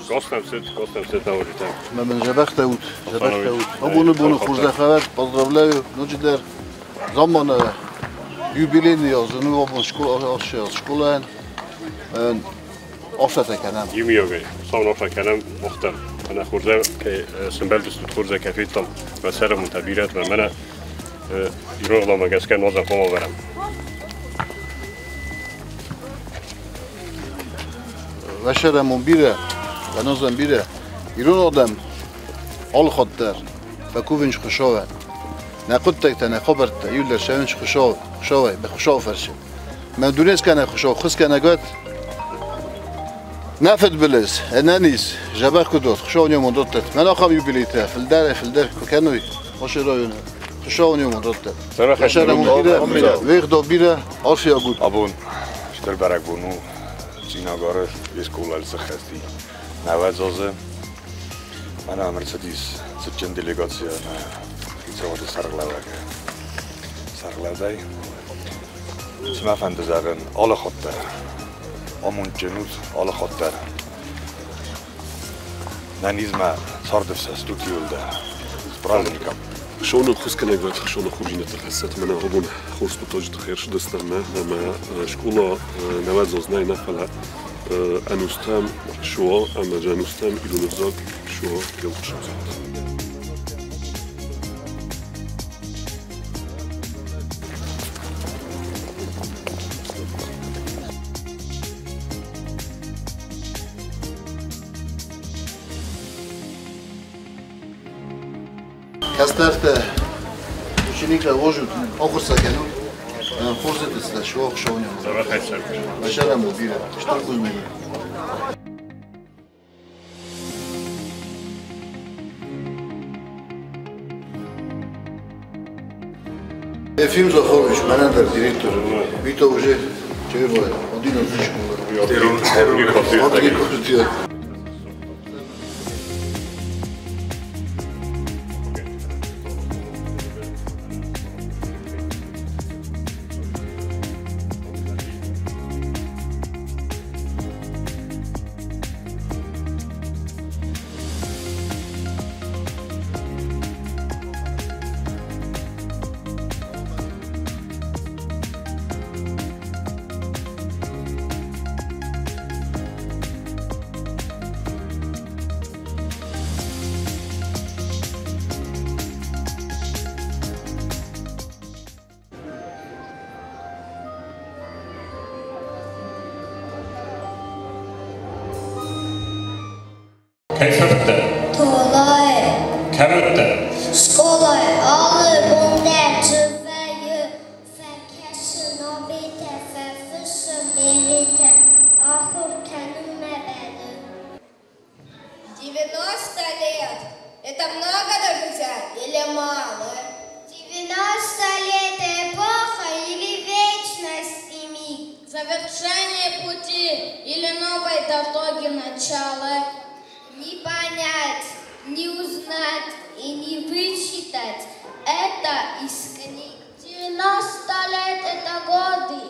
Гостем цыд науритӕ. Мӕ мын зӕбӕхтӕ ут, зӕбӕхтӕ ут. Абоны боны хорзӕхӕвӕрд, поздравляю, ноджыдӕр замманы юбилейный аз, ну абон школа, школайӕн арфӕтӕ кӕнӕм. Иумиагӕй Хуыцауӕн арфӕ кӕнӕм махтӕн. Мӕнӕ хорзӕй кӕй сӕмбӕлдыстут, хорзӕй кӕй федтам, мӕ цӕрӕнбонтӕ бирӕтӕ мӕнӕ ирон ӕгъдаумӕ гӕсгӕ нуазӕн хъуамӕ ӕвӕрӕм. Вӕсӕрӕмон бирӕ, ӕнозӕн бирӕ. Ирон адӕм алы хатт дӕр фӕкувынц Хуыцауӕн. Нӕ хъуыддӕгтӕ, нӕ хабӕрттӕ иуылдӕр цӕуынц Хуыцауӕй, Хуыцауы фӕрцы. Мӕ дунескӕнӕг Хуыцау хуыскӕнӕг уӕд, нӕ фыдбылыз, ӕнӕниз, дзӕбӕх куыд уат, Хуыцау не мон раттӕд. Мӕн ахӕм юбилейтӕ фылдӕрӕй-фылдӕр куы кӕной, Ацы районы Хуыцау не мон раттӕд. Бирӕ, бирӕ, бирӕ арфиаг ут. Абон стыр бӕрӕгбон у Цъинагары скъолайы сыххӕсти нӕуӕдз азы. Мӕнӕ ам ӕрцыдис цытджын делегаци ӕмӕ хицауады сӕргълӕууӕг сӕргълӕудӕй. Цы мӕ фӕнды зӕгъын, алы хатт дӕр амондджын ут, алы хатт дӕр нӕнизмӕ цардӕфсӕст ут иуылдӕр. С праздником! Хсоны ххуысгӕнӕг уӕд хсоны хорздзинӕдтӕ хӕссӕт мӕнӕ абон хорз хъуыддаджы тыххӕй ӕрцыдыстӕм ӕмӕ скъола нӕуӕдз аз нӕй нӕ, фӕлӕ ӕнустӕм суа ӕмӕ ӕнустӕм ирон ӕвзаг суа еухуызон. Кӕстӕртӕ учениктӕ ложут, ахуыр сӕ кӕнут, хорзӕты сӕ суах шоунем. Башарам бирӕ, стыр бузныг. Ефим Захарович, мӕнӕн дӕр директор, Вито уже чего, 11 школа. 11. Кӕй фырт дӕ? Толайы. Кӕм уыдтӕ? Скъолайы алы бон дӕр цы вӕййы, фӕкӕсы нобетӕ, фӕфыссы меритӕ, ахуыр кӕнынмӕ бӕлы. 90 лет. Это много, друзья, или мало? 90 лет эпоха или вечность и миг? Завершение пути или новой дороги начало? Не понять, не узнать и не вычитать это из книг. 90 лет это годы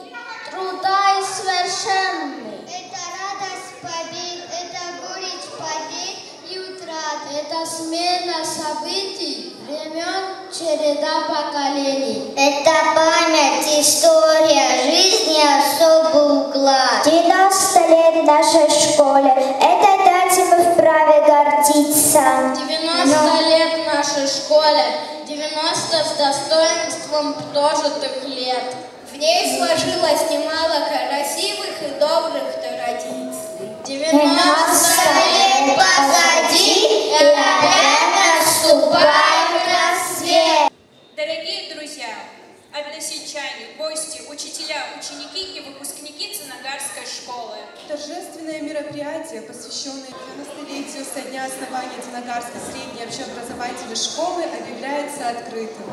труда и совершенны. Это радость побед, это горечь потерь и утрат. Это смена событий, времен, череда поколений. Это память, история жизни особый уклад. 90 лет нашей школе, этой дате мы вправе гордиться. 90 лет нашей школе, 90 с достоинством прожитых лет. В ней сложилось немало красивых и добрых традиций. 90 лет позади, и опять наступает рассвет. Дорогие друзья, односельчане, гости, учителя, ученики и выпускники Цинагарской школы. Торжественное мероприятие, посвященное 90-летию со дня основания Цинагарской средней общеобразовательной школы, объявляется открытым.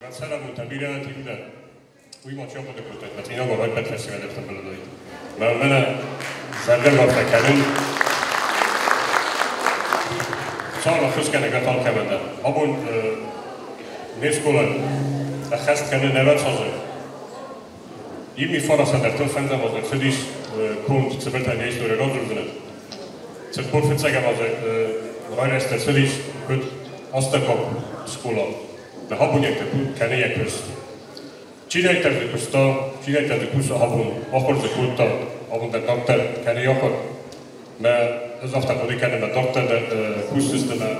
Вацарамун табират иуда. Уйма чопода кутат, мацинога ройпет фестиваль табалодой. Мана зардел канун. Сара хускана гатал каманда. Абун нескола ахаст канун нават созы. Ими фарасадар тыл фензамазы цидис кунт цибелтан история розурзына. Ципор фицагамазы райрестер цидис кут астакоп скола. De habunjekte kanejek közt. Csináltad kusta, csináltad kusa habun, akkor kutta, abun der doktor kanejakot. Me az aftakodi kane me doktor de kusüsteme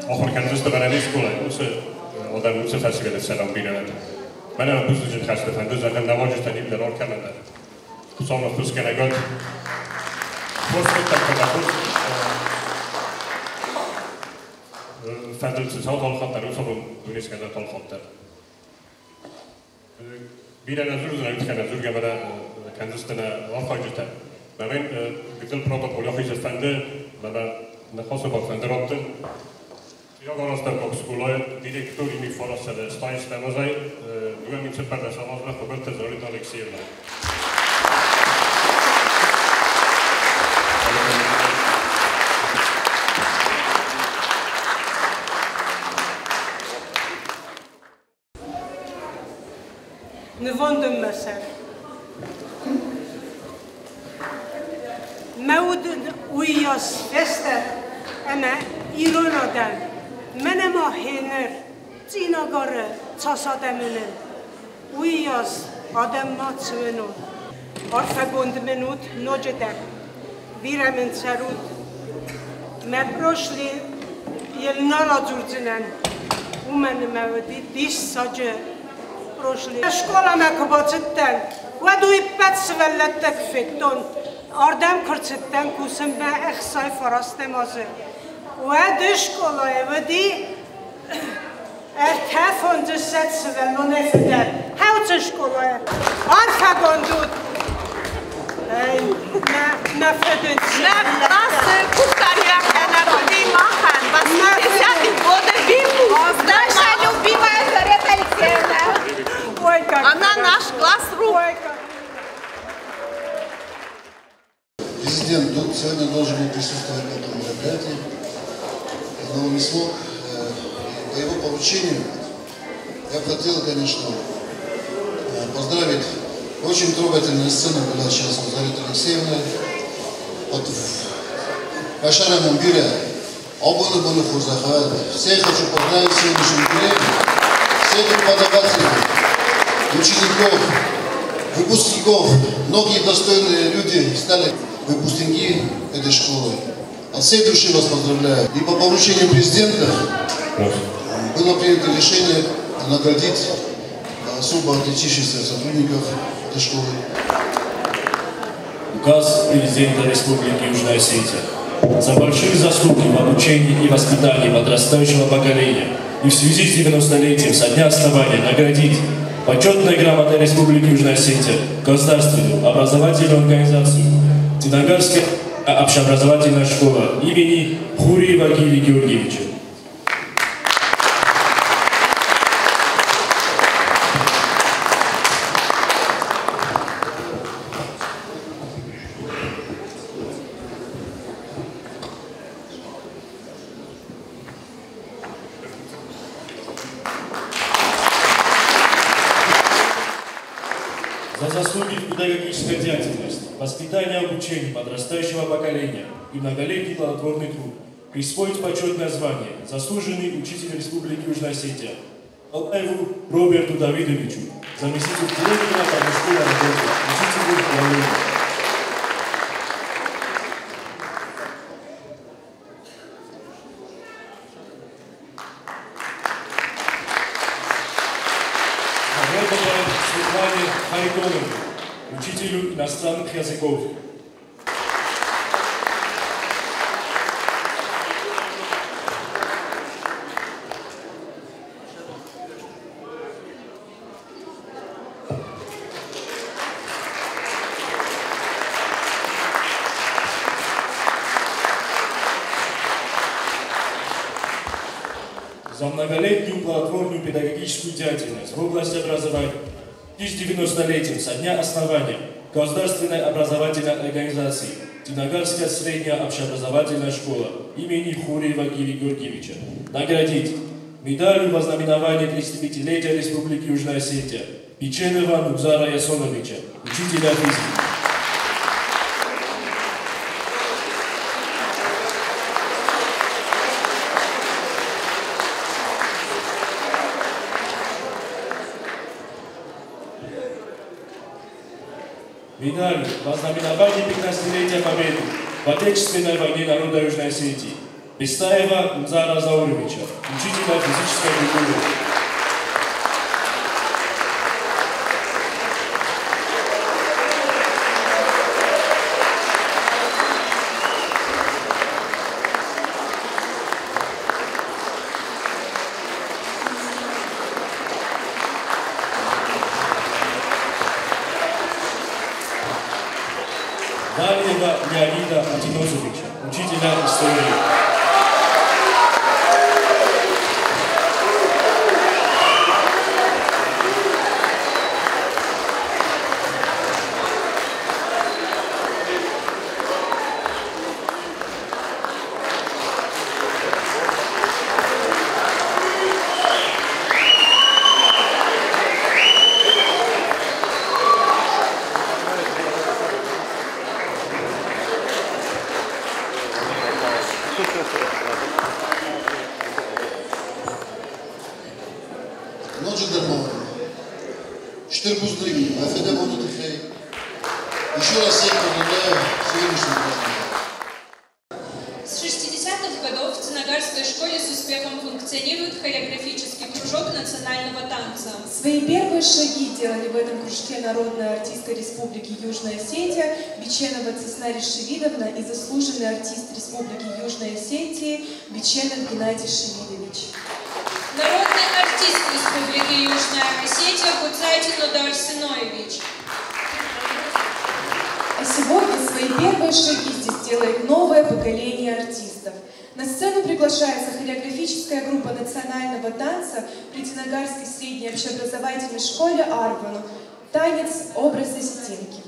akkor kan ne skola, usse oder usse festival selam binevet. Mene a buzdujit khasta fendu zaten navajit anim der orkanada. Kusama kuskene got. Kuskutta kana kus. Fendel zu Saut alkhattar, usabun duniskada talkhattar. Bire nazur zuna ütkene zurge mene kendisine arxajita. Menen güzel protokol yoxis fende mene nexasa bak fende raptın. Jagarastak skola direktor imi farasede Stais Lemazay, duemin seperde samazla Roberta Zorit Alexeyevna. Nivondum mesel. Mevud uyas fester eme ironaden menema henir tsinagarı tsasademinin uyas ademma tsvenu arfagond minut nocedek biremin tserut me proshli yelnala dzurdzinen umen mevdi dis sace prošli. Школа ме кбацыттен, وادو يبات سفلتك فيتون أردم كرتستن كوسن با إخصاي فرستم أزر وادو شكولا ودي ارتفون دست سفلون افدل هاو تشكولا أرفا قندود ما فدن Наша любимая Зарета Алексеевна. Она наш класс рук. Президент сегодня должен был присутствовать на этом мероприятии, но он не смог. По его поручению я хотел, конечно, поздравить. Очень трогательная сцена была сейчас у Зареты Алексеевны. От Башара Мумбиря, Обоны Боны Хурзахават. Всех хочу поздравить с сегодняшним юбилеем, всех преподавателей, учеников, выпускников. Многие достойные люди стали выпускники этой школы. От всей души вас поздравляю. И по поручению президента было принято решение наградить особо отличившихся сотрудников этой школы. Указ президента Республики Южная Осетия. За большие заслуги в обучении и воспитании подрастающего поколения и в связи с 90-летием со дня основания наградить почетной грамотой Республики Южная Осетия государственную образовательную организацию Цинагарская общеобразовательная школа имени Хуриева Гиви Георгиевича. За заслуги в педагогической деятельности, воспитание и обучение подрастающего поколения и многолетний плодотворный труд присвоить почетное звание «Заслуженный учитель Республики Южная Осетия» Алтаеву Роберту Давидовичу, заместителю директора по мужской работе, учителю биологии. Светлане Харитоновой, учителю иностранных языков. За многолетнюю плодотворную педагогическую деятельность в области образования и с 90-летием со дня основания Государственной образовательной организации Дивногарская средняя общеобразовательная школа имени Хуриева Гиви Георгиевича наградить медалью во знаменование 35-летия Республики Южная Осетия Печенова Нугзара Ясоновича, учителя физики. Медалью во знаменование 15-летия Победы в Отечественной войне народа Южной Осетии Бестаева Мзара Зауровича, учителя физической культуры. Далеева Леонида Атинозовича, учителя истории. Еще раз всех поздравляю с сегодняшним праздником. С 60-х годов в Цинангарской школе с успехом функционирует хореографический кружок национального танца. Свои первые шаги делали в этом кружке народная артистка Республики Южная Осетия Биченова Цеснари Шевидовна и заслуженный артист Республики Южная Осетия Биченов Геннадий Шевидович. Народный артист Республики Южная Осетия Гуцайтин Нодар Сыноевич. А сегодня свои первые шаги здесь делает новое поколение артистов. На сцену приглашается хореографическая группа национального танца при Дивногарской средней общеобразовательной школе Арвану. Танец «Образ осетинки».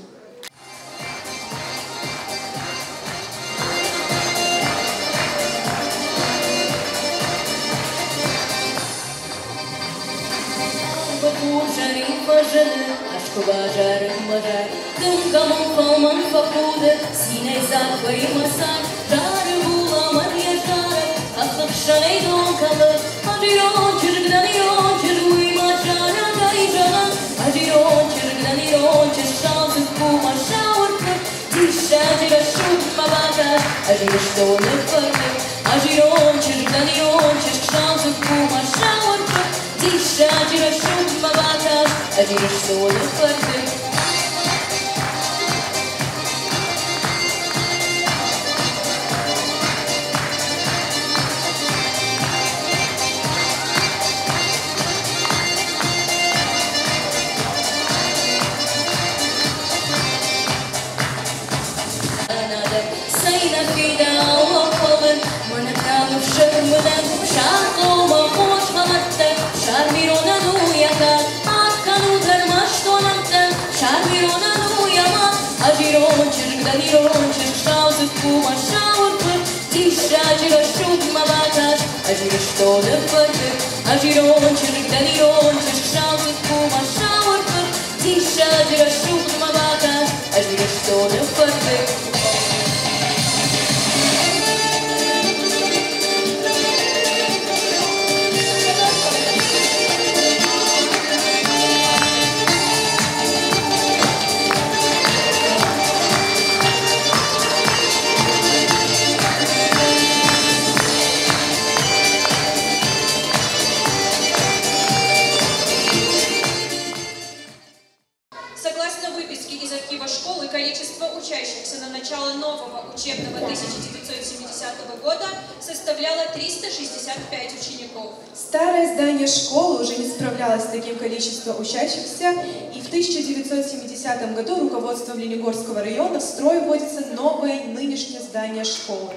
Согласно выписке из архива школы, количество учащихся на начало нового учебного 1970 года составляло 365 учеников. Старое здание школы уже не справлялось с таким количеством учащихся, и в 1970 году руководством Ленигорского района в строй вводится новое нынешнее здание школы.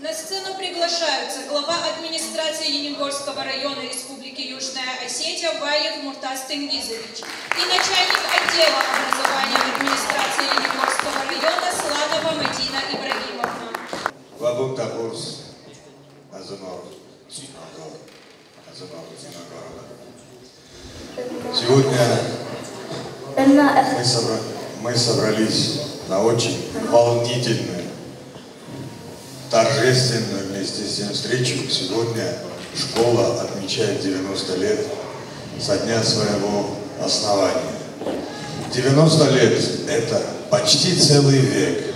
На сцену приглашаются глава администрации Ленингорского района Республики Южная Осетия Ваев Муртаз Тенгизович и начальник отдела образования администрации Ленингорского района Сланова Мадина Ибрагимовна. Сегодня мы собрались на очень волнительную, торжественную вместе с тем встречу. Сегодня школа отмечает 90 лет со дня своего основания. 90 лет – это почти целый век.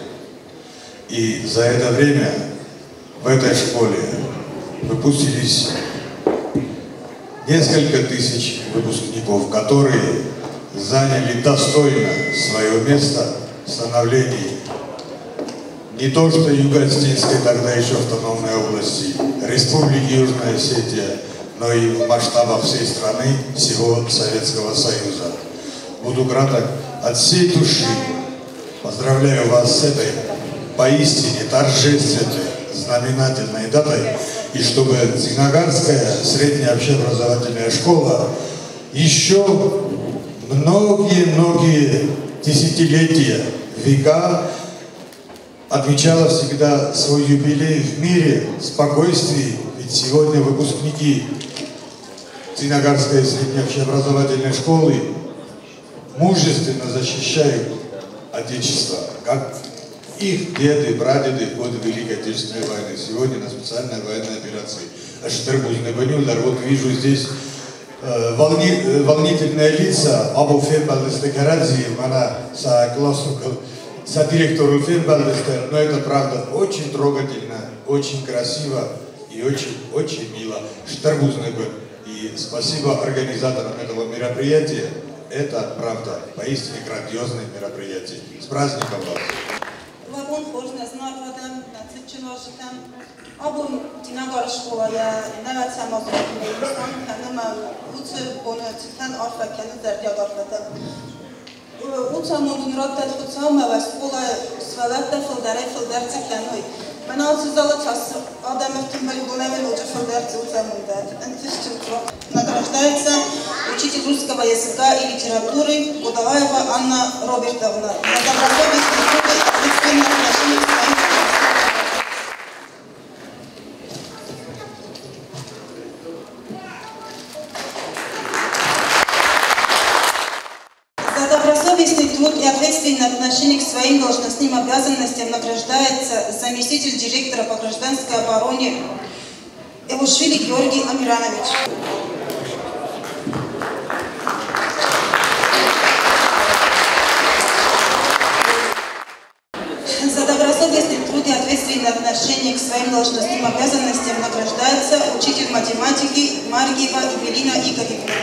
И за это время в этой школе выпустились несколько тысяч выпускников, которые заняли достойно свое место в становлении не то что Юго-Осетинской, тогда еще автономной области, Республики Южная Осетия, но и в масштабах всей страны, всего Советского Союза. Буду краток, от всей души поздравляю вас с этой поистине торжественной, знаменательной датой, и чтобы Цинагарская средняя общеобразовательная школа еще многие-многие десятилетия, века отмечала всегда свой юбилей в мире, спокойствии, ведь сегодня выпускники Цинагарской средней общеобразовательной школы мужественно защищают Отечество, как их деды, прадеды в годы Великой Отечественной войны. Сегодня на специальной военной операции. Вот вижу здесь волнительные лица Абу Фембалдесте Карадзи, она со классу, со директору Фембалдесте, но это правда очень трогательно, очень красиво и очень-очень мило. И спасибо организаторам этого мероприятия. Это правда поистине грандиозное мероприятие. С праздником вас! Лабон хорз нарвадам, нацичиножитам. Абон Цинагар школая навацамазон канама уц бонатан арфа кана зардиаг арфата. Уцамондун раттат хуцама ва школа свалатта филдарай филдарци каной. Награждается учитель русского языка и литературы Кудалаева Анна Робертовна. За добросовестный труд и ответственное отношение к своим. За добросовестный труд и ответственное отношение к своим должностным обязанностям награждается заместитель директора по гражданской обороне Элушвили Георгий Амиранович. За добросовестный труд и ответственное отношение к своим должностным обязанностям награждается учитель математики Маргиева Евелина Игоревна.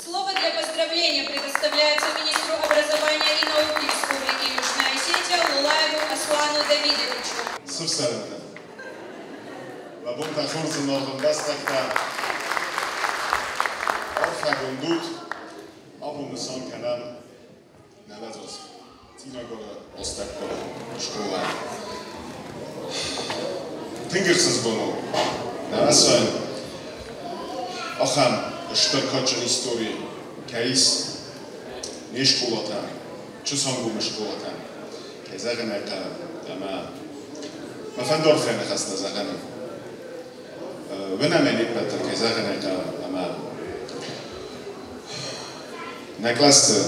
Слово для поздравления предоставляется министру образования и науки Республики Южная Осетия Лулаеву Аслану Давидовичу. Лабонта хорзынордон бӕстӕгтӕ арфӕгонд абон нысан кӕнӕм нӕвӕдзоз Цинагары астӕуккаг скъола. Тынг ӕхсызгон у нӕвӕцӕн ахӕм стыр кадджын истори кӕй ис не скъолатӕн, Чысангомы скъолатӕн, кӕй зӕгъын ӕй хъӕуы, ӕмӕ мӕ фӕнды арфӕйы ныхӕстӕ зӕгъын. Вынӕмӕ не ппӕт дӕр, кӕй зӕгъын ӕй хъӕуы, ӕмӕ нӕ кълӕсты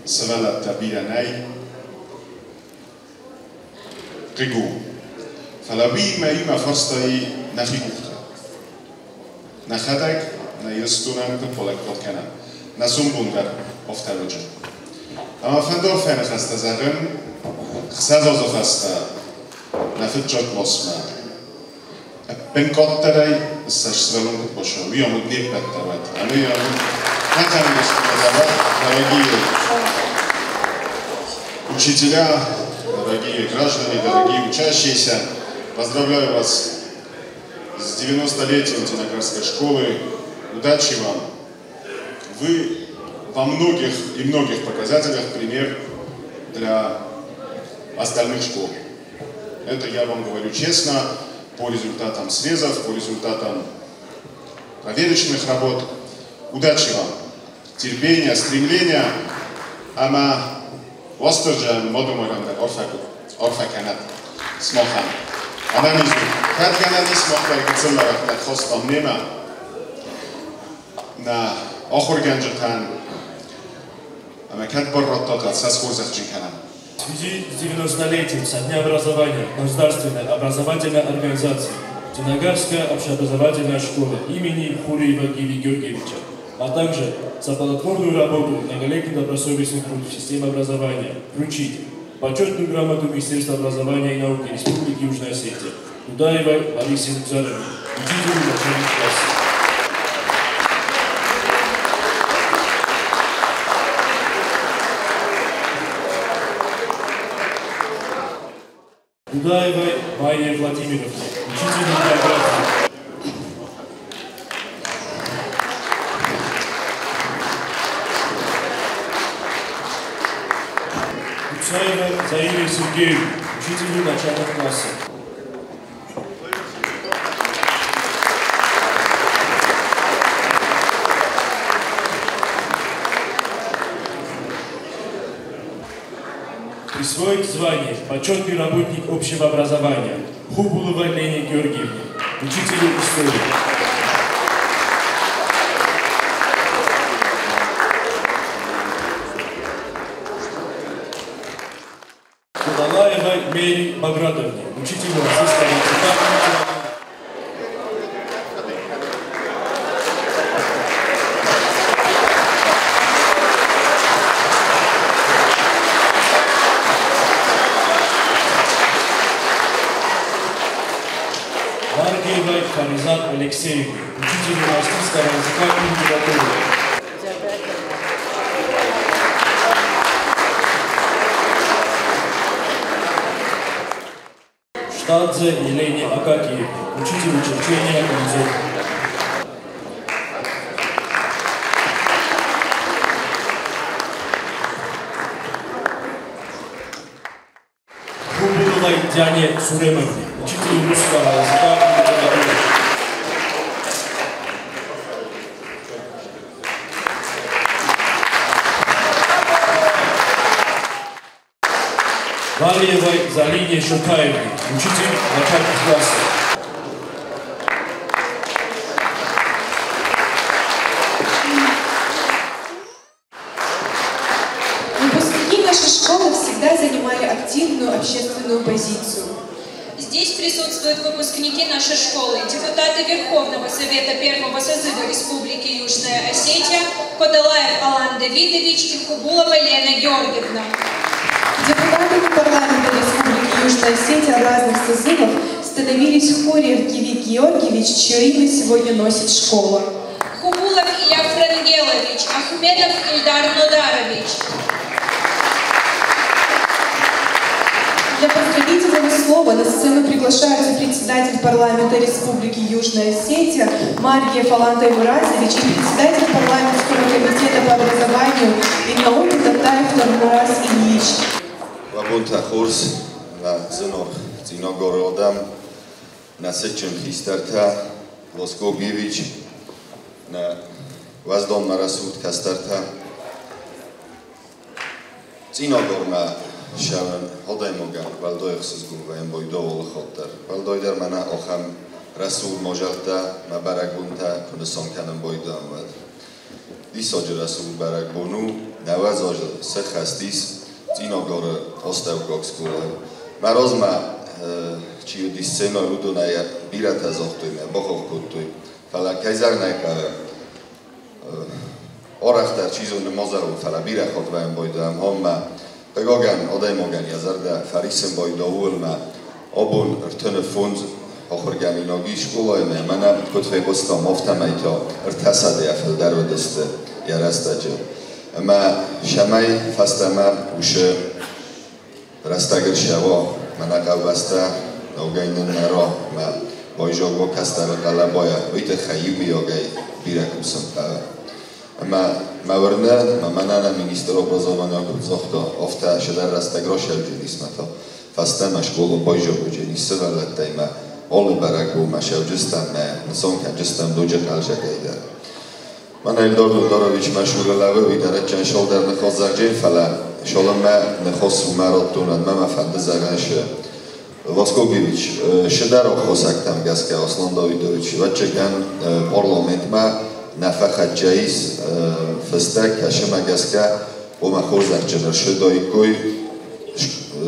сывӕллӕттӕ бирӕ нӕй, хъыг у. Фӕлӕ уыимӕ иумӕ фарста и нӕхи къухты. Нӕхӕдӕг нӕ Ирыстонӕн куыд балӕггад кӕнӕм, нӕ сомбон дӕр афтӕ уыджы. Ӕмӕ фӕнды арфӕйы ныхӕстӕ зӕгъын, 6 азы фӕстӕ нӕ фыццаг классмӕ ӕппынкъаддӕрӕй 20 сывӕллон куыд бацӕуа, уый амонд не ппӕт дӕр уӕд. Ӕмӕ уый амонд нӕхъӕн Ирыстоны дӕр уӕд, дорогие учителя, дорогие граждане, дорогие учащиеся, поздравляю вас С 90-летием Цинагарской школы! Удачи вам! Вы во многих и многих показателях пример для остальных школ. Это я вам говорю честно, по результатам срезов, по результатам проверочных работ. Удачи вам, терпения, стремления. Ӕмӕ Уастырджи Мадымайрӕм дӕр арфӕ кӕнӕд сымахӕн. Ӕнӕниз ут. Кӕд гӕнӕн ис, мах дӕр гыццыл лӕвӕрттӕ рхастам немӕ нӕ ахуыргӕнджытӕн ӕмӕ кӕд бар радтат, уӕд сӕ схорзӕхджын кӕнӕм. В связи с 90-летием со дня образования Государственной образовательной организации Цинагарская общеобразовательная школа имени Хуриева Гиви Георгиевича, а также за плодотворную работу и многолетний добросовестный труд в системе образования вручить почетную грамоту Министерства образования и науки Республики Южная Осетия Дудаевой Ларисе Нукзаровне, учителю начальных классов. Дудаевой Майе Владимировне, учителю географии. Куцаевой Заире Сергеевне, учителю начальных классов. Присвоить звание почетный работник общего образования Хубуловой Лене Георгиевне, учителю истории. Кудалаевой Мери Багратовне, учителю российского языка и литературы. Маргиевой Фаризат Алексеевне, учителю российского языка и литературы. Штадзе Елене Акакиевне, учителю черчения и узора. Хубуловой Диане Суремовне, учителю русского языка и литературы. Валиевой Залине Шукаевне, учитель начальных классов. Выпускники нашей школы всегда занимали активную общественную позицию. Здесь присутствуют выпускники нашей школы, депутаты Верховного Совета Первого Созыва Республики Южная Осетия Кодалаев Алан Давидович и Хубулова Лена Георгиевна. Депутатами парламента Республики Южная Осетия разных созывов становились Хориев Гиви Георгиевич, чье имя сегодня носит школа. Хубулов Илья Франгелович, Ахмедов Ильдар Нодарович. Для поздравительного слова на сцену приглашаются председатель парламента Республики Южная Осетия Маргиев Алан Таймуразович и председатель парламентского комитета по образованию и науке Татаев Таймураз Ильич. Уӕ бонтӕ хорз, нӕ зынаргъ Цъинагары адӕм, нӕ цытджын хистӕртӕ, Ласко Гивич, нӕ уӕздан рӕсугъд кӕстӕртӕ. Цъинагормӕ ссӕуын адӕймагӕн уӕлдай ӕхсызгон вӕййы байдауы хатт дӕр. Уӕлдайдӕр мӕнӕ ахӕм рӕсугъд мадзӕлттӕ мӕ бӕрӕгбонтӕ куы нысан кӕнын байдайӕм, уӕд. Диссаджы рӕсугъд бӕрӕгбон у, 90 азы сӕххӕст ис Цъинагары астӕуккаг скъолайы. Мӕ размӕ чи уыди сценӕйы, уыдонӕй бирӕтӕ загътой мӕ, бахахх кодтой. Фӕлӕ кӕй зӕгъын ӕй хъӕуы, арӕхдӕр чи зоны ма зӕгъон, фӕлӕ бирӕ хатт вӕййӕм байдайӕм ам хъыгагӕн, адӕймагӕн йӕ зӕрдӕ фӕриссын байдайы ууыл мӕ абон 35 ахуыргӕнинаг ис скъолайы мӕ мӕнӕ куыд фехъуыстам, афтӕмӕй та 300-йӕ фылдӕр уыдысты йӕ рӕстӕджы. Ӕмӕ сӕмӕй фӕстӕмӕ уыцы рӕстӕг ӕрцӕуа, мӕнӕ хъӕубӕстӕ ногӕй ныннӕра мӕ байзаг уа кӕстӕры хъӕлӕбайӕ, уый тыххӕй иумиагӕй бирӕ кусын хъӕуы. Ӕмӕ мӕ уырны, мӕ мӕнӕ нӕ министр образования куыд загъта, афтӕ цыдӕр рӕстӕг расӕуджынис мӕ та фӕстӕмӕ скъола байзаг уыджынис сывӕллӕттӕй мӕ алы бӕрӕгбонмӕ сӕуджыстӕм мӕ нысан кӕнджыстӕм ноджы хъӕлзӕгӕй дӕр. Мӕнӕ Эльдар Дударович мӕ сулы лӕууы, уый дӕр ӕдджын шалдӕр ныхасзӕгджын, фӕлӕ шалынмӕ ныхас уымӕ радтон, ӕмӕ мӕ фӕнды зӕгъын шы. Васкогевич, шыдӕр аххосӕгтӕм гӕсгӕ Аслан Давидович ӕвӕццӕгӕн парламентмӕ нӕ фӕхӕццӕ ис фыстӕг, кӕсымӕ гӕсгӕ, ома хорзӕхджын ӕрсыдаиккой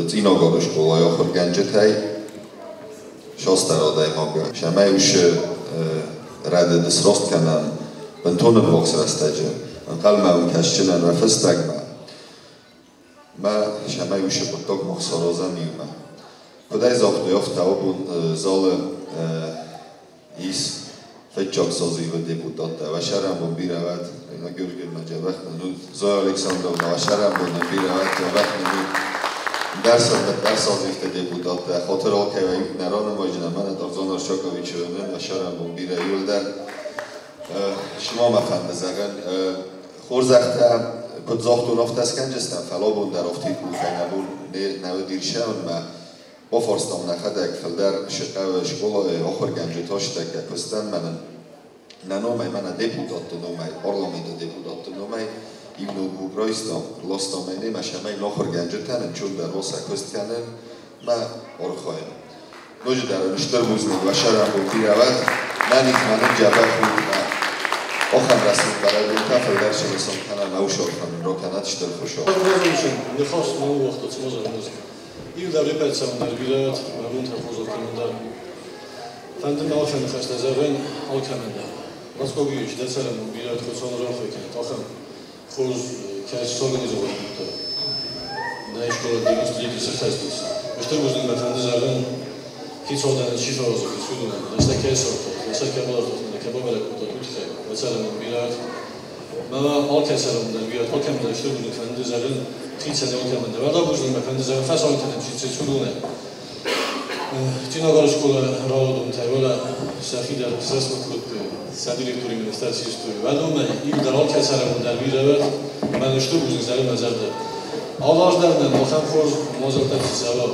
Цъинагары скъолайы ахуыргӕнджытӕй шастӕр адӕймагы. Сӕмӕй уышы рӕдыд сраст кӕнӕм бынтон ӕввахс рӕстӕджы. Ӕнхъӕлмӕ уын кӕсджынӕн уӕ фыстӕгмӕ. Мӕ сӕмӕй уышы хъуыддаг мах саразӕм иумӕ. Куыдӕй загътой, афтӕ абон залы ис фыццаг созывы депутаттӕ. Уӕ сӕрӕнбон бирӕ уӕд, Ирина Георгиевна дзӕбӕх нын уыд, Зоя Александровна, уӕ сӕрӕнбон нын бирӕ уӕд, дзӕбӕх нын уыд. Дӕр созывты депутаттӕ, хатыр алкӕй нӕ ранымайджын, ӕмӕ нӕ Тарзан Аршаковичы нын уӕ сӕрӕнбон бирӕ иуылдӕр. Сымамӕ фӕнды зӕгъын, хорзӕхтӕ куыд загътон, афтӕ скӕнджыстӕм, фӕлӕ абон дӕр афтид къухӕй нӕ бон нӕ уыд ирсӕуынмӕ. Бафарстам нӕхӕдӕг фылдӕр хъӕуы скъолайы ахуыргӕнджытӕ стӕггӕ куыстӕн мӕнӕн нӕ номӕй, мӕнӕ депутатты номӕй, парламенты депутатты номӕй иу ноутбук райстам, ластам ӕй немӕ, сӕмӕй ахуыргӕнджытӕн ӕнцондӕр уа сӕ куыст кӕнын мӕ архайын. Ноджыдӕр ын стыр бузныг уӕ сӕрӕнбон бирӕ уӕд, мӕ ныхмӕ нын дзӕбӕх уыд мӕ ахӕм рӕсугъд бӕрӕгбонтӕ фылдӕр сынысан кӕнӕ мӕ усархӕнын ракӕнӕд стыр Хуыцау. Ныхас ма уагъта, цыма зӕгъынц. Иу дӕр репетицион дӕр бирӕ мӕ бонтӕ хорз кӕнын дӕр. Фӕнды мӕ алкӕмӕн ныхӕстӕ зӕгъын, алкӕмӕн дӕр. Ласкович, дӕ цӕрӕнбон бирӕ Хуыцауы рарфӕ кӕнӕд, ахӕм хорз кӕй сорганизовать кодта. Нӕ школа 93 сыххӕст ис. Стыр бузныг мӕ фӕнды зӕгъын, хицаудӕн чи фӕразы, уыдонӕн, рӕстӕг кӕй сардтой, сӕ кӕй балӕвӕрдтой, кӕй бабӕрӕг кодтой, уый тыххӕй. Уӕ цӕрӕнбон бирӕ Мӕ алкӕй цӕрӕнбон дӕр бирӕ, алкӕмӕн дӕр стыр бузныг фӕнды зӕгъын, хицӕн алкӕмӕн дӕр. Уӕлдай бузныг мӕ фӕнды зӕгъын, фӕсарӕнтӕн чи уыдонӕн. Цъинагары скъола рауадонтӕ уӕлӕ сӕхи дӕр срӕсугъд кодтой, сӕ директоримӕ ныфтӕ систой. Уӕдонӕй иу дӕр алкӕй цӕрӕнбон дӕр бирӕ уӕд, мӕн стыр бузныг зӕгъын мӕ зӕрдӕ. Алы аз дӕр нӕм ахӕм хорз мадзӕлттӕ цы цӕуа,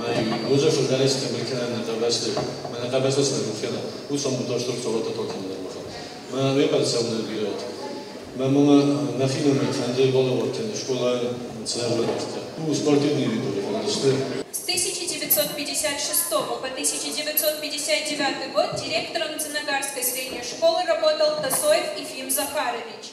мӕ ноджы фылдӕрӕй схъомыл кӕнӕм нӕ хъӕбӕсты, мӕнӕ хъӕбӕсты цы нӕ кӕна, уыцы амондтӕ стыр цӕуӕттӕ кӕнын дӕр махӕн. Мӕ уеппӕт цӕуынӕн бирӕ уыд. Мӕ мамӕ мӕхи номӕй фӕнды балӕвар кӕны скъолайӕн цыдӕр лӕвӕрттӕ. Ну, спортивный вид фӕндысты. С 1956 по 1959 год директором Цинагарской средней школы работал Тасоев Ефим Захарович.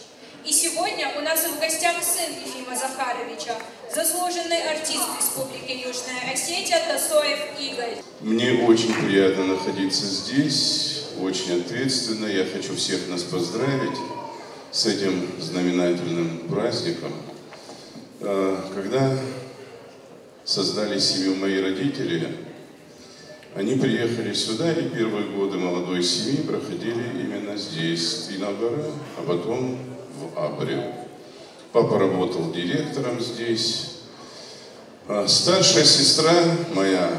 И сегодня у нас в гостях сын Ефима Захаровича, заслуженный артист Республики Южная Осетия Тасоев Игорь. Мне очень приятно находиться здесь, очень ответственно. Я хочу всех нас поздравить с этим знаменательным праздником. Когда создали семью мои родители, они приехали сюда, и первые годы молодой семьи проходили именно здесь, в Цъинагары, а потом в Абре. Папа работал директором здесь. Старшая сестра моя,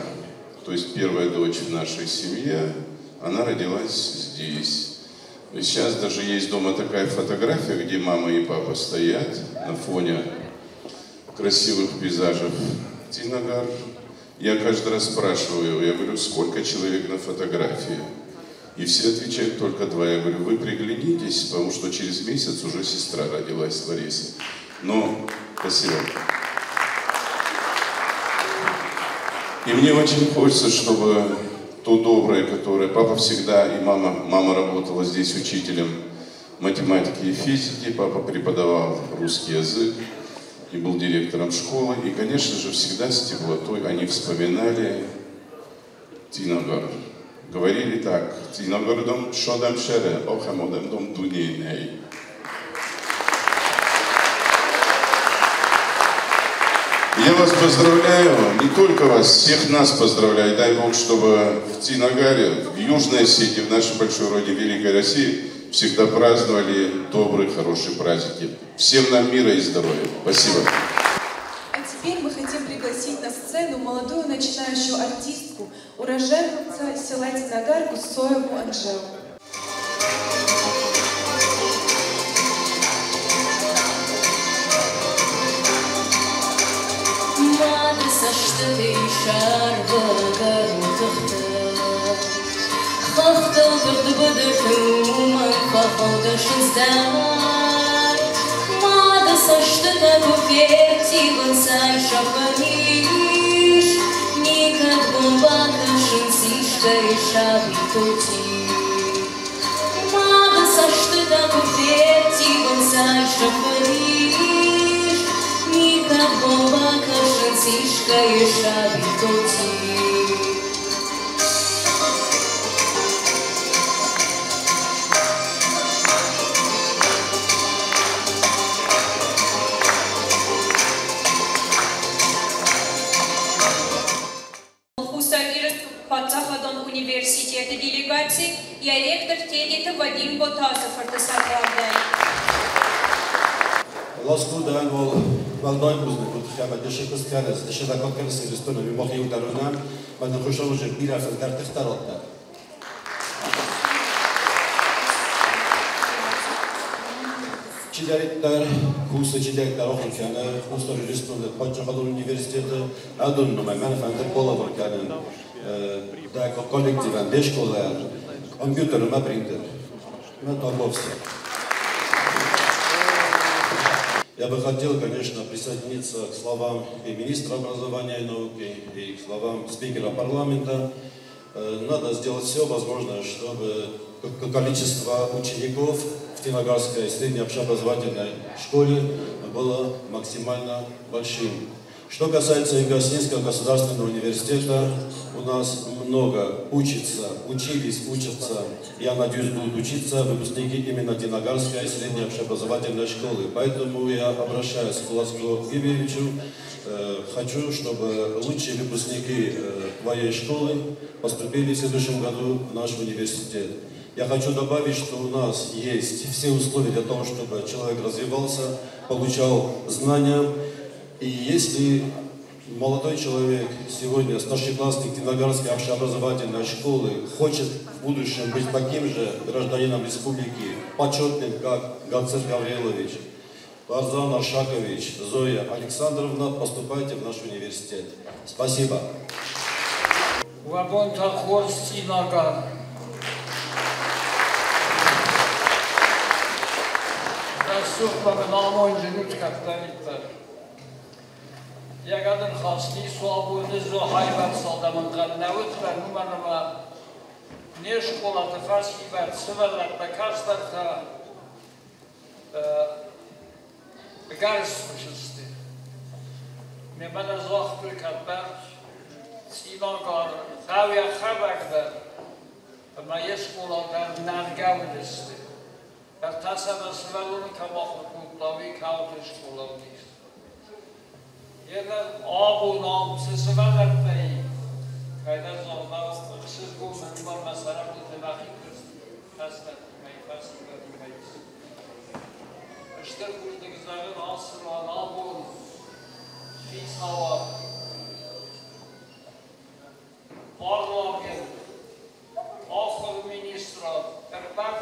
то есть первая дочь в нашей семье, она родилась здесь. И сейчас даже есть дома такая фотография, где мама и папа стоят на фоне красивых пейзажев Цъинагар. Я каждый раз спрашиваю, я говорю, сколько человек на фотографии? И все отвечают только два. Я говорю, вы приглянитесь, потому что через месяц уже сестра родилась, Лариса. Но спасибо. И мне очень хочется, чтобы то доброе, которое папа всегда и мама, мама работала здесь учителем математики и физики, папа преподавал русский язык и был директором школы. И, конечно же, всегда с теплотой они вспоминали Цъинагар. Говорили так: Цъинагар дом шодам шере, охам одам дом дунейней. Я вас поздравляю, не только вас, всех нас поздравляю. Дай Бог, чтобы в Цъинагаре, в Южной Осетии, в нашей большой родине Великой России всегда праздновали добрые, хорошие праздники. Всем нам мира и здоровья. Спасибо. А теперь мы хотим пригласить на сцену молодую начинающую артистку, уроженца села Цинагар Гусоеву Анжелу. Университета делегации я ректор Тедита Вадим Ботазов. Ласкудан вол валдай бузнек ხაბა დეშეკოს ქარეს დეშედაკოთ ქარეს ირისტონები მოხიუდარონა მადან ხუშავუჟე ბირაფელ დარტეხტაროტა. ჩიდარიტარ კუსე ჩიდარიტარ ოხიქანა ხუსტոր ირისტონე პაჩახალურ უნივერსიტეტը ადონნო მე მან ფანტერ პოლავარ ქანან და კოლექტივან დეშკოლა კომპიუტერ მა პრინტერ მა ტომბოვსი. Я бы хотел, конечно, присоединиться к словам и министра образования и науки, и к словам спикера парламента. Надо сделать все возможное, чтобы количество учеников в Цинагарской средней общеобразовательной школе было максимально большим. Что касается Юго-Осетинского государственного университета, у нас много учатся, учились, учатся, я надеюсь, будут учиться выпускники именно Динагарской средней общеобразовательной школы. Поэтому я обращаюсь к Ласку Гибиевичу, хочу, чтобы лучшие выпускники твоей школы поступили в следующем году в наш университет. Я хочу добавить, что у нас есть все условия для того, чтобы человек развивался, получал знания. И если молодой человек сегодня, старшеклассник Цинагарской общеобразовательной школы, хочет в будущем быть таким же гражданином республики, почетным, как Гацер Гаврилович, Барзан Аршакович, Зоя Александровна, поступайте в наш университет. Спасибо. Яgadın xasli suabuni zo hayvan saldaman qannavut va numanama ne школата фасиват сывалатта кастарта гарсушсти. Ме мана зохту катбар синагар хавя хабагда ма ешколата наргавдсти. Артасама сывалун камахутави каут школавдис. Երբ աբունամ սսվալտեի քայդազոմաս սզգում նման մասարակ տվախի կստաստ մեյ ֆասիվի մեյս Շտեր գուտգզաղն ասրան աբուն ֆիսավա պարլամենտ ախր մինիստրը կրպատ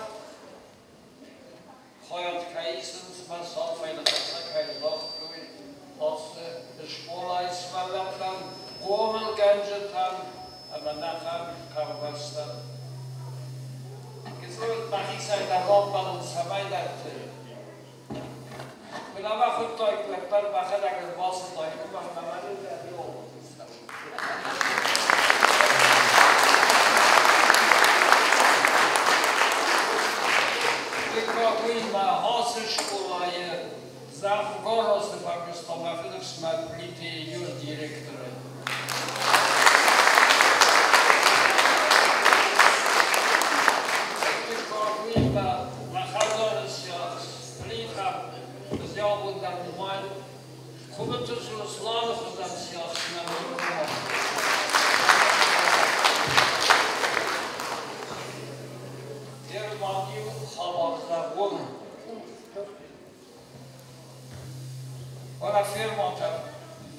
խայատքայիսն սպասալ ֆայնախասա քայզախ Школа исваллатан, гомел ганжетан, аманахан карвастан. Гизлот махисай да ромпал самайдат. Кунава хуттой клепар махада гвас той кумар наману да йо. Дикогуйма хас школа Завгород смотрите ее директора.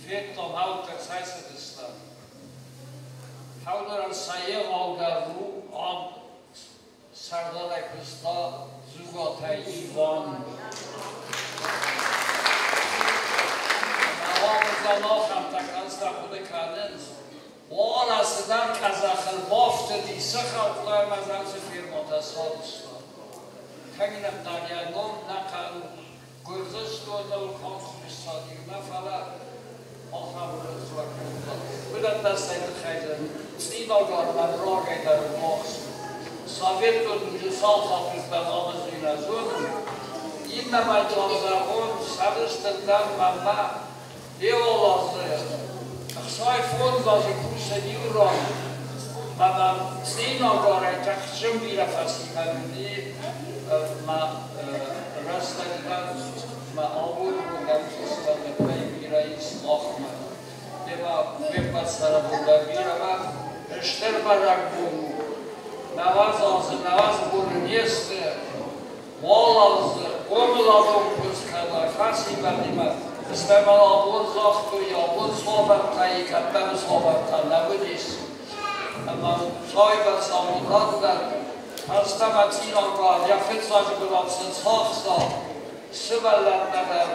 Федтон, гъӕутӕ цӕйцыдысты. Хӕудӕрӕн сӕ егъаудӕр у ам сӕрдарӕй куыста Дзугатӕ Иван. Ӕмӕ уалдзӕн ахӕмтӕ кӕнцтӕ хъуыды кӕнынц, уалӕ цыдӕр къӕдзӕхыл бафтыди, сыхӕлдта ӕмӕ дзы фермӕтӕ сарӕзта. Кӕнгӕ дӕр йӕ ном нӕ хъӕуы Гуырдзыстоныл конкурсадир нӕ, фӕлӕ ахӕм уырыссаг кодта. Уыдӕттӕ цӕй тыххӕй дӕр Цъинагар мӕм рагӕй дӕр ввахс у. Советон дуджы цал хатты уыдтӕн ӕмӕ нӕ зонын. Иннӕмӕй та зӕгъон, сӕрыстыр дӕн мӕнмӕ Еолазы 65 азы кусы иу ран, ӕмӕ Цъинагарӕй тыхджын бирӕ фӕсивӕд уыди мӕ рӕстӕджы дӕр, мӕ абоны бон дӕр уыцы сывӕллӕттӕй бирӕ ис махмӕ. Демӕ уе ппӕт цӕрӕнбон дӕр бирӕ мӕ стыр бӕрӕгбон у. 90 азы 90 боны не сты, уал азы хъомыладон куыст кӕна фӕсивӕдимӕ, стӕй ма абон загътой, абон цавӕртӕ и, кӕддӕры цавӕртӕ нӕ уыдис. Ӕмӕ цайбӕрц амонд раттӕд, фӕстӕмӕ Цъинагар йӕ фыццаджы бынат сын цахса, сывӕллӕттӕ дӕр,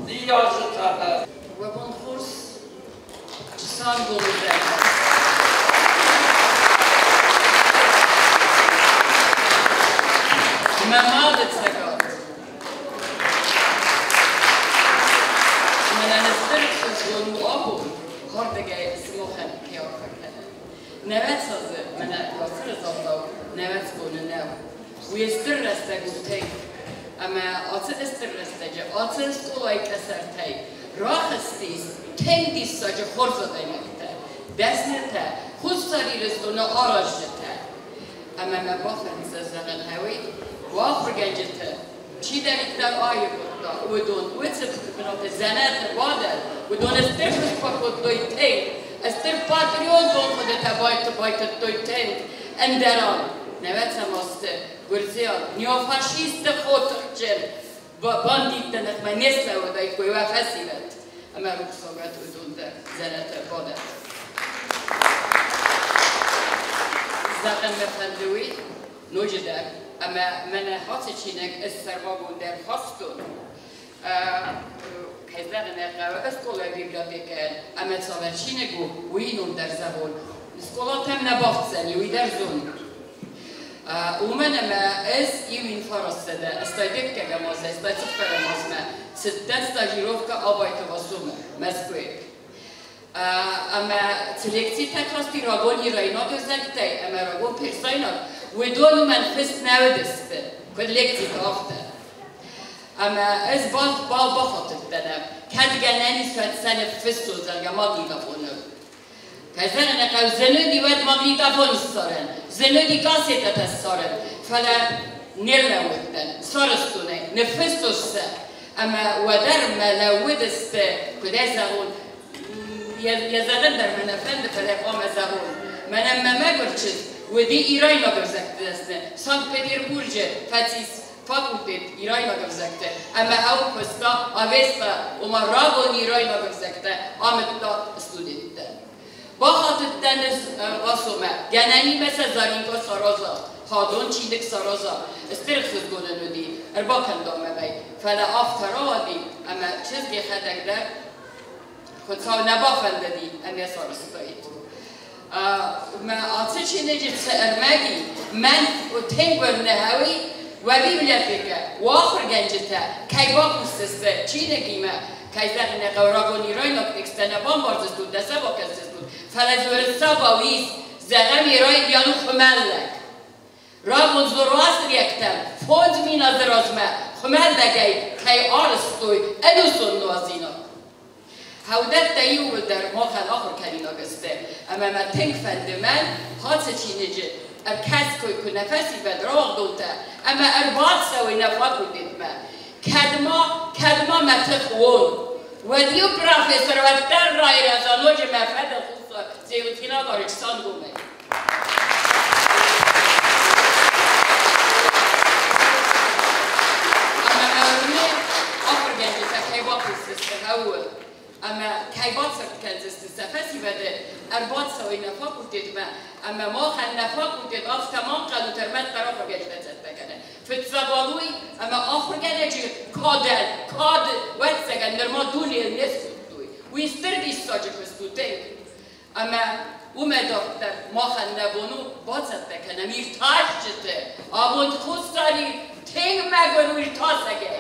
ныййарджытӕ дӕр. Уӕ бон хорз, Чысангомы дӕр. Мӕ мады цӕгат. Мӕнӕн стыр ӕхсызгон у абон хӕрдӕгӕй сымахӕн кӕй арфӕ кӕнын. 90 азы мӕнӕ Уацыры загъдау 90 боны нӕу. Уый стыр рӕстӕг у тынг. Ӕмӕ ацы стыр рӕстӕджы, ацы скъолайы къӕсӕртӕй рахызтис тынг диссаджы хорз адӕймӕгтӕ, дӕснытӕ, Хуссар Ирыстоны аразджытӕ. Ӕмӕ мӕ бафӕнддзӕн зӕгъын гъеуый, уӕ ахуыргӕнджыты чидӕриддӕр аивгъуыдта, уыдон уыцы бынаты дзӕнӕты бадӕн, уыдон стыр куыст фӕкодтой тынг, стыр патриотон хъуыдытӕ байтыдтой тынг, ӕндӕрӕн нӕвӕцӕм азты гуырдзиаг неофашистты хотыхджын бандитты ныхмӕ не слӕууыдаиккой уӕ фӕсивӕд ӕмӕ рухсагад уыдон дӕр дзӕнӕты бадӕт. Зӕгъын мӕ фӕнды уый, ноджыдӕр, ӕмӕ мӕнӕ ацы чиныг ӕз сӕрмагондӕй хастон, кӕй зӕгъын ӕй хъӕуы, скъолайы библиотекӕйӕн ӕмӕ цавӕр чиныг у, уый ном дӕр зӕгъон. Скъолатӕм нӕ бафтдзӕни, уый дӕр зонут. Уымӕн ӕмӕ ӕз иу 1985 азӕй 84 азмӕ цыдтӕн стажировкӕ Абайты Васомӕ, Мӕскуыйы. Ӕмӕ цы лекцитӕ касти рагон ирайнаг ӕвзӕгтӕй ӕмӕ рагон персайнаг, уыдон уымӕн фыст нӕ уыдысты, куыд лекциты, афтӕ. Ӕмӕ ӕз бахатыдтӕн, кӕд гӕнӕн ис, уӕд сӕ ныффыссон, зӕгъгӕ, магнитофоныл. Кӕй зӕгъын ӕй хъӕуы, зын уыди уӕд магнитофон ссарын, зын уыди кассетӕтӕ ссарын, фӕлӕ не рлӕууыдтӕн, сарӕзтон ӕй, ныффыстон сӕ. Ӕмӕ уӕдӕр мӕ лӕууыдысты, куыд ӕй зӕгъон, йӕ зӕгъын дӕр мӕ нӕ фӕнды, фӕлӕ хъуамӕ зӕгъон. Мӕнӕн мӕ мӕгуыр чызг уыди ирайнаг ӕвзӕгты дӕсны, Санкт-Петербурджы фӕцис факультет ирайнаг ӕвзӕгты ӕмӕ ау куыста Авеста, ома рагон ирайнаг ӕвзӕгтӕ амыдта студенттӕн. Бахатыдтӕн ӕз Васомӕ, гӕнӕнимӕ сӕ Заринка сараза, хӕдон чиныг сараза, стыр ӕхсызгон ын уыди, ӕрбакӕндон мӕм ӕй, фӕлӕ афтӕ рауади, ӕмӕ чызг йӕхӕдӕг дӕр Хуыцау нӕ бафӕндыди ӕмӕ сарӕзтаид. Мӕ ацы чиныджы цы ӕрмӕг и, мӕн тынг уырны гъеуый, уӕ библиотекӕ, уӕ ахуыргӕнджытӕ кӕй бакусдзысты чиныгимӕ, кӕй зӕгъын ӕй хъӕуы, рагон ирайнаг тексттӕ нӕ бамбардзыстут, нӕ сӕ бакӕсдзыстут, фӕлӕ дзы уырыссагау ис, зӕгъӕм, ирайнаг хуымӕллӕг. Рагон зороастриӕгтӕм 5000 азы размӕ хуымӕллӕгӕй кӕй арӕзтой ӕнусон нуазинаг. Хӕудӕттӕ иууылдӕр махӕн ахуыркӕнинаг сты, ӕмӕ мӕ тынг фӕнды мӕн ацы чиныджы ӕркӕсгой куы нӕ фӕсивӕд рауагъдонтӕ ӕмӕ ӕрбацӕуой нӕ факультетмӕ. Кӕд ма, кӕд ма мӕ тых уон, уӕд-иу профессор уӕддӕр райрӕза ноджы мӕ фӕдыл Хуссар Зеутинагары Чсангомӕй. Ӕмӕ мӕ уырны, ахуыргӕнджытӕ кӕй бакусдзысты гъеуыл. Ӕмӕ кӕй бацӕттӕ кӕндзысты сӕ фӕсивӕды ӕрбацӕуой нӕ факультетмӕ, ӕмӕ махӕн нӕ факультет афтӕ ма ӕнхъӕлут, ӕрмӕстдӕр ахуыргӕнджытӕ цӕттӕ кӕны. Фыццаг уал уый, ӕмӕ ахуыргӕнӕджы кадӕн, кад, ӕвӕццӕгӕн, нырма дунейыл не скодтой. Уый стыр диссаджы куыст у тынг. Ӕмӕ уымӕй дарддӕр махӕн нӕ бон у бацӕттӕ кӕнӕм иртасджыты. Абон Хуссар Ир тынг мӕгуыр у иртасӕгӕй.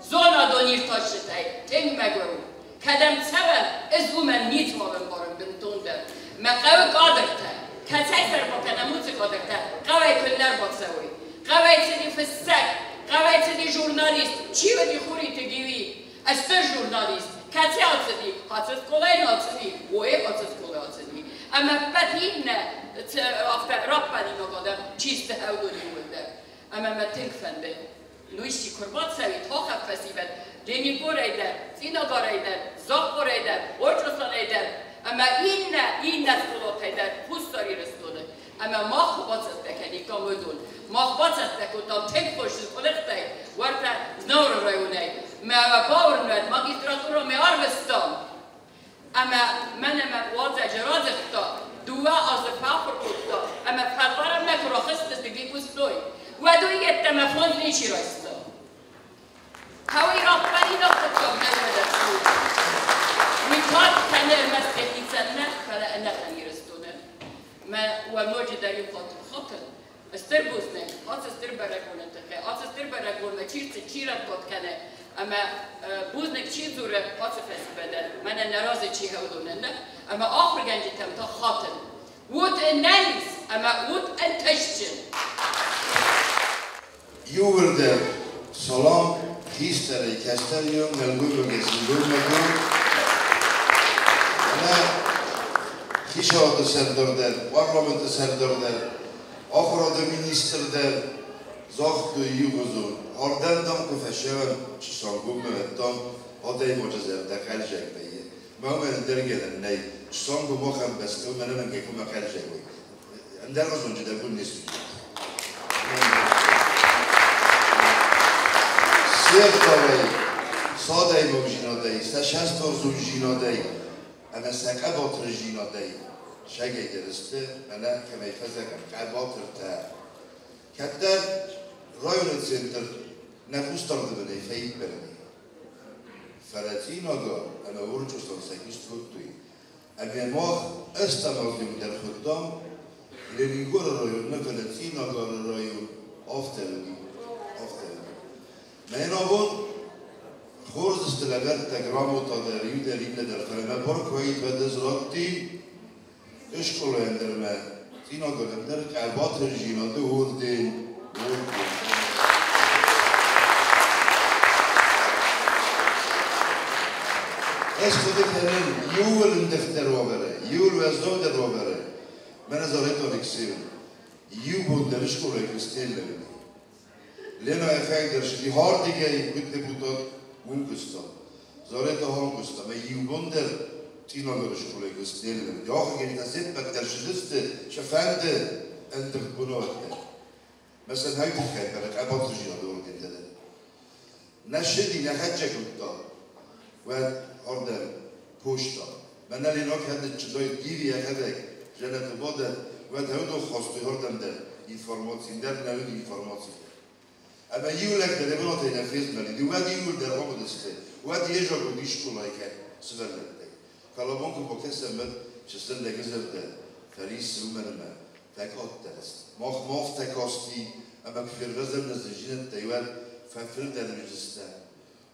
Зонадон иртасджытӕй тынг мӕгуыр у. Кӕдӕм цӕуӕм, ӕз уымӕн ницыуал ӕмбарын бынтондӕр. Мӕ хъӕуы кадртӕ, кӕцӕй сӕ ӕрбакӕнӕм уыцы кадртӕ, хъӕуӕй куыннӕ ӕрбацӕуой. Хъӕуӕй цыди фыссӕг, хъӕуӕй цыди журналист, чи уыди Хуриты Гиви, стыр журналист, кӕцы ацыди, ацы скъолайы нал цыди, уой ацы скъолайы ацыди. Ӕмӕ ӕппӕт иннӕ афтӕ раппӕлинаг адӕм, чи сты уыдон иууылдӕр. Ӕмӕ мӕ тынг фӕнды, ну исчи куы рбацӕуид, хохаг фӕсивӕд, Ленингорӕй дӕр, Цъинагарӕй дӕр, Захъхъорӕй дӕр, Орчъосанӕй дӕр ӕмӕ иннӕ иннӕ скъолатӕй дӕр Хуссар Ирыстоны. Ӕмӕ мах куы бацӕттӕ кӕниккам уыдон. Мах бацӕттӕ кодтам тынг хорз къуылыхтӕй, уӕртӕ Знауыры районӕй. Мӕ бауырнӕд, магистратурӕмӕ арвыстам. Ӕмӕ мӕнӕ мӕ уазӕджы радзырдта, 2 азы фӕахуыр кодта, ӕмӕ фӕлварӕнмӕ куы рахызтысты выпускной, уӕд уый йеддӕмӕ 5 ничи райста. Хъӕуы раппӕлинаг хъуыддаг нӕ уӕдӕ цы у? Уый кад кӕны ӕрмӕст йӕхицӕн нӕ, фӕлӕ ӕнӕхъӕн Ирыстонӕн. Мӕ уӕ ноджыдӕр иу хатт хатын, стыр бузныг ацы стыр бӕрӕгбоны тыххӕй, ацы стыр бӕрӕгбонмӕ чи рцыд, чи раппад кӕны, ӕмӕ бузныг чи дзуры ацы фӕсивӕдӕн, мӕнӕн нӕ разы чи уыдонӕн нӕ, ӕмӕ ахуыргӕнджытӕм та хатын. Ут ӕнӕниз ӕмӕ ут ӕнтыстджын! Иууылдӕр салам хистӕрӕй кӕстӕрйон, нӕлгоймагӕй сылгоймагон, ӕмӕ хицауады сӕрдар дӕр, парламенты сӕрдар дӕр, ахуырады министр дӕр загътой иугъуызон, ардӕм, дам, куы фӕцӕуӕм, Чысангоммӕ, дам, адӕймаджы зӕрдӕ хъӕлдзӕг вӕййы. Мӕ уымӕн ӕндӕр гӕнӕн нӕй. Чысангом ахӕм бӕстӕ у, мӕнӕн ӕнкӕй куы мӕ хъӕлдзӕг уой. Ӕндӕр дӕр бон не Се гъдауӕй, сӕ адӕймагдзинадӕй, сӕ цӕстуарзондзинадӕй ӕмӕ сӕ хъӕбатырдзинадӕй сӕгӕйдӕр сты, мӕнӕ кӕмӕй фӕзӕгъӕм, хъӕбатыртӕ. Кӕддӕр районы центр нӕ хъусдарды бынӕй фӕиппӕрди. Фӕлӕ Цъинагар ӕмӕ Орчъосан сӕ куыст кодтой. Ӕмӕ мах ӕстӕм азы дӕр хуыдтам Ленингоры район нӕ, фӕлӕ Цъинагары район афтӕ уыди. Афтӕ уыди. Мӕн абон хорз сты лӕвӕрттӕ, грамота дӕр, иу дӕр, иннӕ дӕр, фӕлӕ мӕ бар куы уаид, уӕд ӕз радтин скъолайӕн дӕр ӕмӕ Цъинагарӕн дӕр хъӕбатырдзинады орден. Орден. Ӕз хъуыды кӕнын иууыл ӕндыгъддӕр уавӕры, иууыл уӕззаудӕр уавӕры. Мӕнӕ Заретон Алексеевна, иу бон дӕр скъолайы куыст не лӕууыди. Лена ӕхӕгдӕр сыди хардигӕй куыд депутат, уым куыста. Зарета хам куыста, ӕмӕ иу бон дӕр Цъинагары скъолайы куыст не лӕууыди. Ахуыргӕнджытӕ се ппӕт дӕр сыдысты сӕ фӕнды ӕндыгъд бынӕттӕ. Мәсәлән, хай тыххӕй, фӕлӕ хъӕбатырдзинады ордентӕ дӕр. Нӕ сыди, нӕ хӕццӕ кодта, уӕд ардӕм почта. Мӕнӕ Лена кӕд ныччыдайд Гиви йӕхӕдӕг дзӕнӕты бадӕд, уӕд уыдон хастой ардӕм дӕр информаци, дӕр нӕ уыди информаци. Ӕмӕ иу лӕг дӕр йӕ бынатӕй нӕ фезмӕлыди, уӕд иууылдӕр хъуыдысты, уӕд йе зӕг уыди скъолайы кӕд сывӕллӕттӕй. Фӕлӕ бон куы бакӕсӕм, уӕд чысыл лӕджы зӕрдӕ фӕриссы, уымӕн ӕмӕ фӕкъаддӕр сты. Мах ма афтӕ касти, ӕмӕ куы фервӕзӕм нӕ зындзинӕдтӕй, уӕд фӕфылдӕр уыдзыстӕм.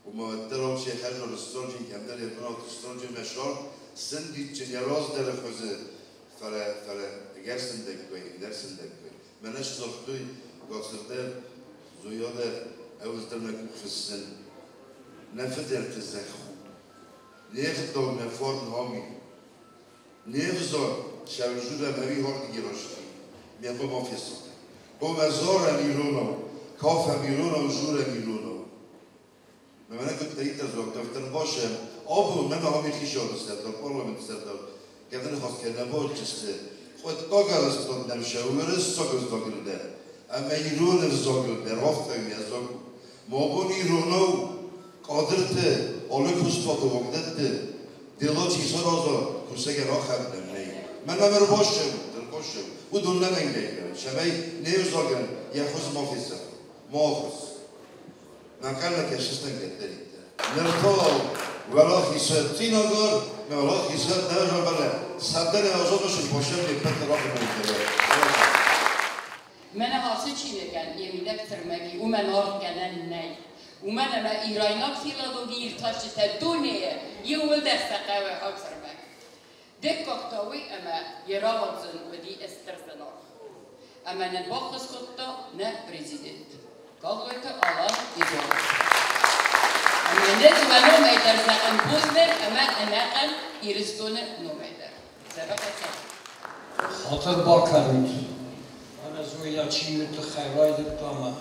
Уымӕ уӕддӕр алчи хӕрзоны стонджын кӕмдӕр йӕ бынаты стонджын мӕ сард сындиджын йӕ раздӕры хуызы, фӕлӕ ӕгӕр сындӕггай, ӕгӕр сындӕггай. Мӕнӕ сдзырдтой Гацыр дӕр, Зоя дӕр, ӕз дӕр мӕ къух фыссын. Нӕ фыдӕлты зӕхх у. Не гъдау, нӕ фарн ам и. Не взаг сӕвзурӕм ӕви хардиги рӕзти, ме ма фесафӕм. Хъуамӕ зарӕм иронау, кафӕм иронау, дзурӕм иронау. Мӕнӕ куыддӕриддӕр дзуапп башӕм, абон мӕнӕ ами хицауады сӕрдар, парламенты сӕрдар гӕды ныхас кӕнӕ баджысты, хъуыддаг арӕзтад нӕм сӕ уырыссаг ӕвзагыл дӕр ӕмӕ ирон ӕвзагыл дӕр афтӕ у йӕ заг. Ма абон иронау кадрты алы куыстуаты уагдӕтты Делоци сорозо кусӕгӕн рахӕддӕн нӕй. Мӕнмӕ мӕ рбассӕут, ӕрбассӕут. Уыдон нӕ мӕнгӕй кӕнынц, цӕмӕй не взагӕн йӕ хуыз ма фесӕфа, ма ахуысса. Мӕ ӕнхъӕлмӕ кӕсдзыстӕм кӕддӕриддӕр. Ныр та уӕлахиз Цъинагар, уӕлахиз Дӕргъӕвӕлӕ, сӕдӕ азы босӕн не ппӕт рахъуыды. Мӕнӕ ацы чиныгӕн йӕ мидӕг цӕрмӕг и, уымӕн аргъгӕнӕн нӕй. Уымӕн ӕмӕ ирайнаг филологийы иртасджытӕ дунейы иууылдӕр сӕ хъӕуы ацӕрмӕг. Дыккаг та уый, ӕмӕ йӕ рауадзын уыди стыр зынаргъ. Ӕмӕ нын баххуыс кодта нӕ президент Гаглойты Алан Егоров. Ӕмӕ ныр мӕ номӕй дӕр зӕгъын бузныг ӕмӕ ӕнӕхъӕн Ирыстоны номӕй дӕр. Дзӕбӕх ацӕуӕд. Хатыр бакӕнут, ӕнӕ Зоя чиныг тыххӕй райдыдта ӕмӕ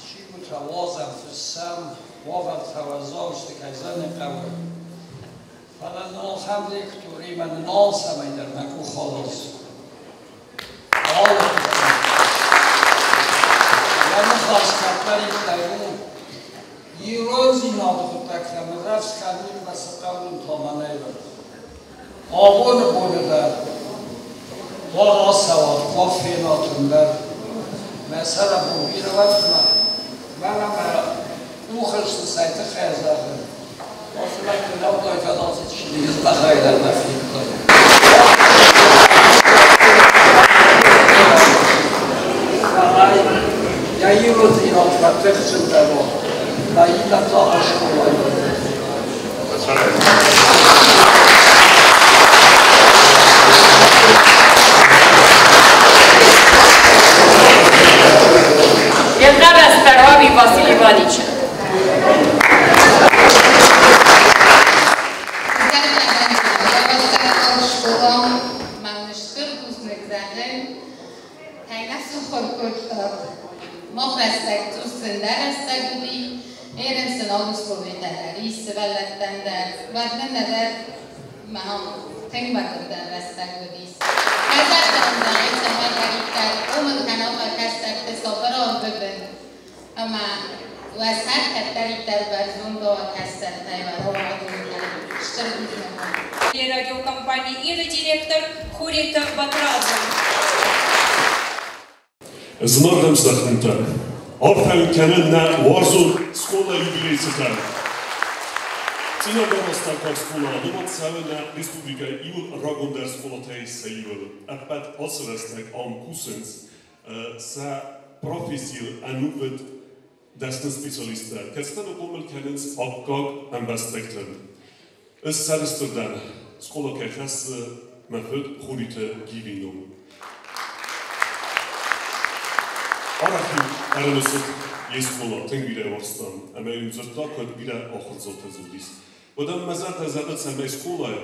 чингуытӕ уадзӕм, фыссӕм, уавӕртӕ уӕззау сты, кӕй зӕгъын хъӕуы. Фӕлӕ нын ахӕм лекторимӕ нын алцӕмӕй дӕр нӕ къух аразы. Алы Йӕ ныхас кӕддӕриддӕр у ирондзинады хъуыддӕгтӕ ныррӕвдз кӕнынмӕ цы хъӕуын та мӕнӕй Абоны боны дӕр куы рацӕуат, куы фенат ӕндӕр, мӕ сӕрӕбон бирӕ уӕдмӕ, мӕнӕ мӕ къухы цӕй тыххӕй зӕгъын, ацы лӕгты нӕудай фӕлладзы чиныг здӕхӕй дӕр нӕ федтай. Фӕлӕ йӕ ирондзинад фӕтыхджындӕр у, мӕ иннӕ та скъолайы. Елгъӕбӕс Василий Иванович. Радиокомпании «Ира» директор Хурита Батрадзе. Зынаргъ ӕмздӕхтытӕ, арфӕ кӕнын нӕ уарзон скъола юбилейы цытӕн. Цъинагары астӕуккаг скъола нымад цӕуы нӕ республикӕйы иуыл рагондӕр скъолатӕй сӕ иуыл. Ӕппӕт ацы рӕстӕг ам кусынц сӕ профессийыл ӕнувыд дӕсны специалисттӕ, кӕцытӕ хъомыл кӕнынц аккаг ӕмбӕстӕгты. Ӕз сӕрыстыр дӕн, скъола кӕй хӕссы мӕ фыд Хуриты Гивийы ном. Арӕх-иу ӕрымысыд йе скъола, тынг бирӕ уарзтам, ӕмӕ-иу дзырдта, куыд бирӕ ахуырдзаутӕ дзы уыдис. Уӕдӕ мӕ зӕрдӕ зӕгъы, цӕмӕй скъолайы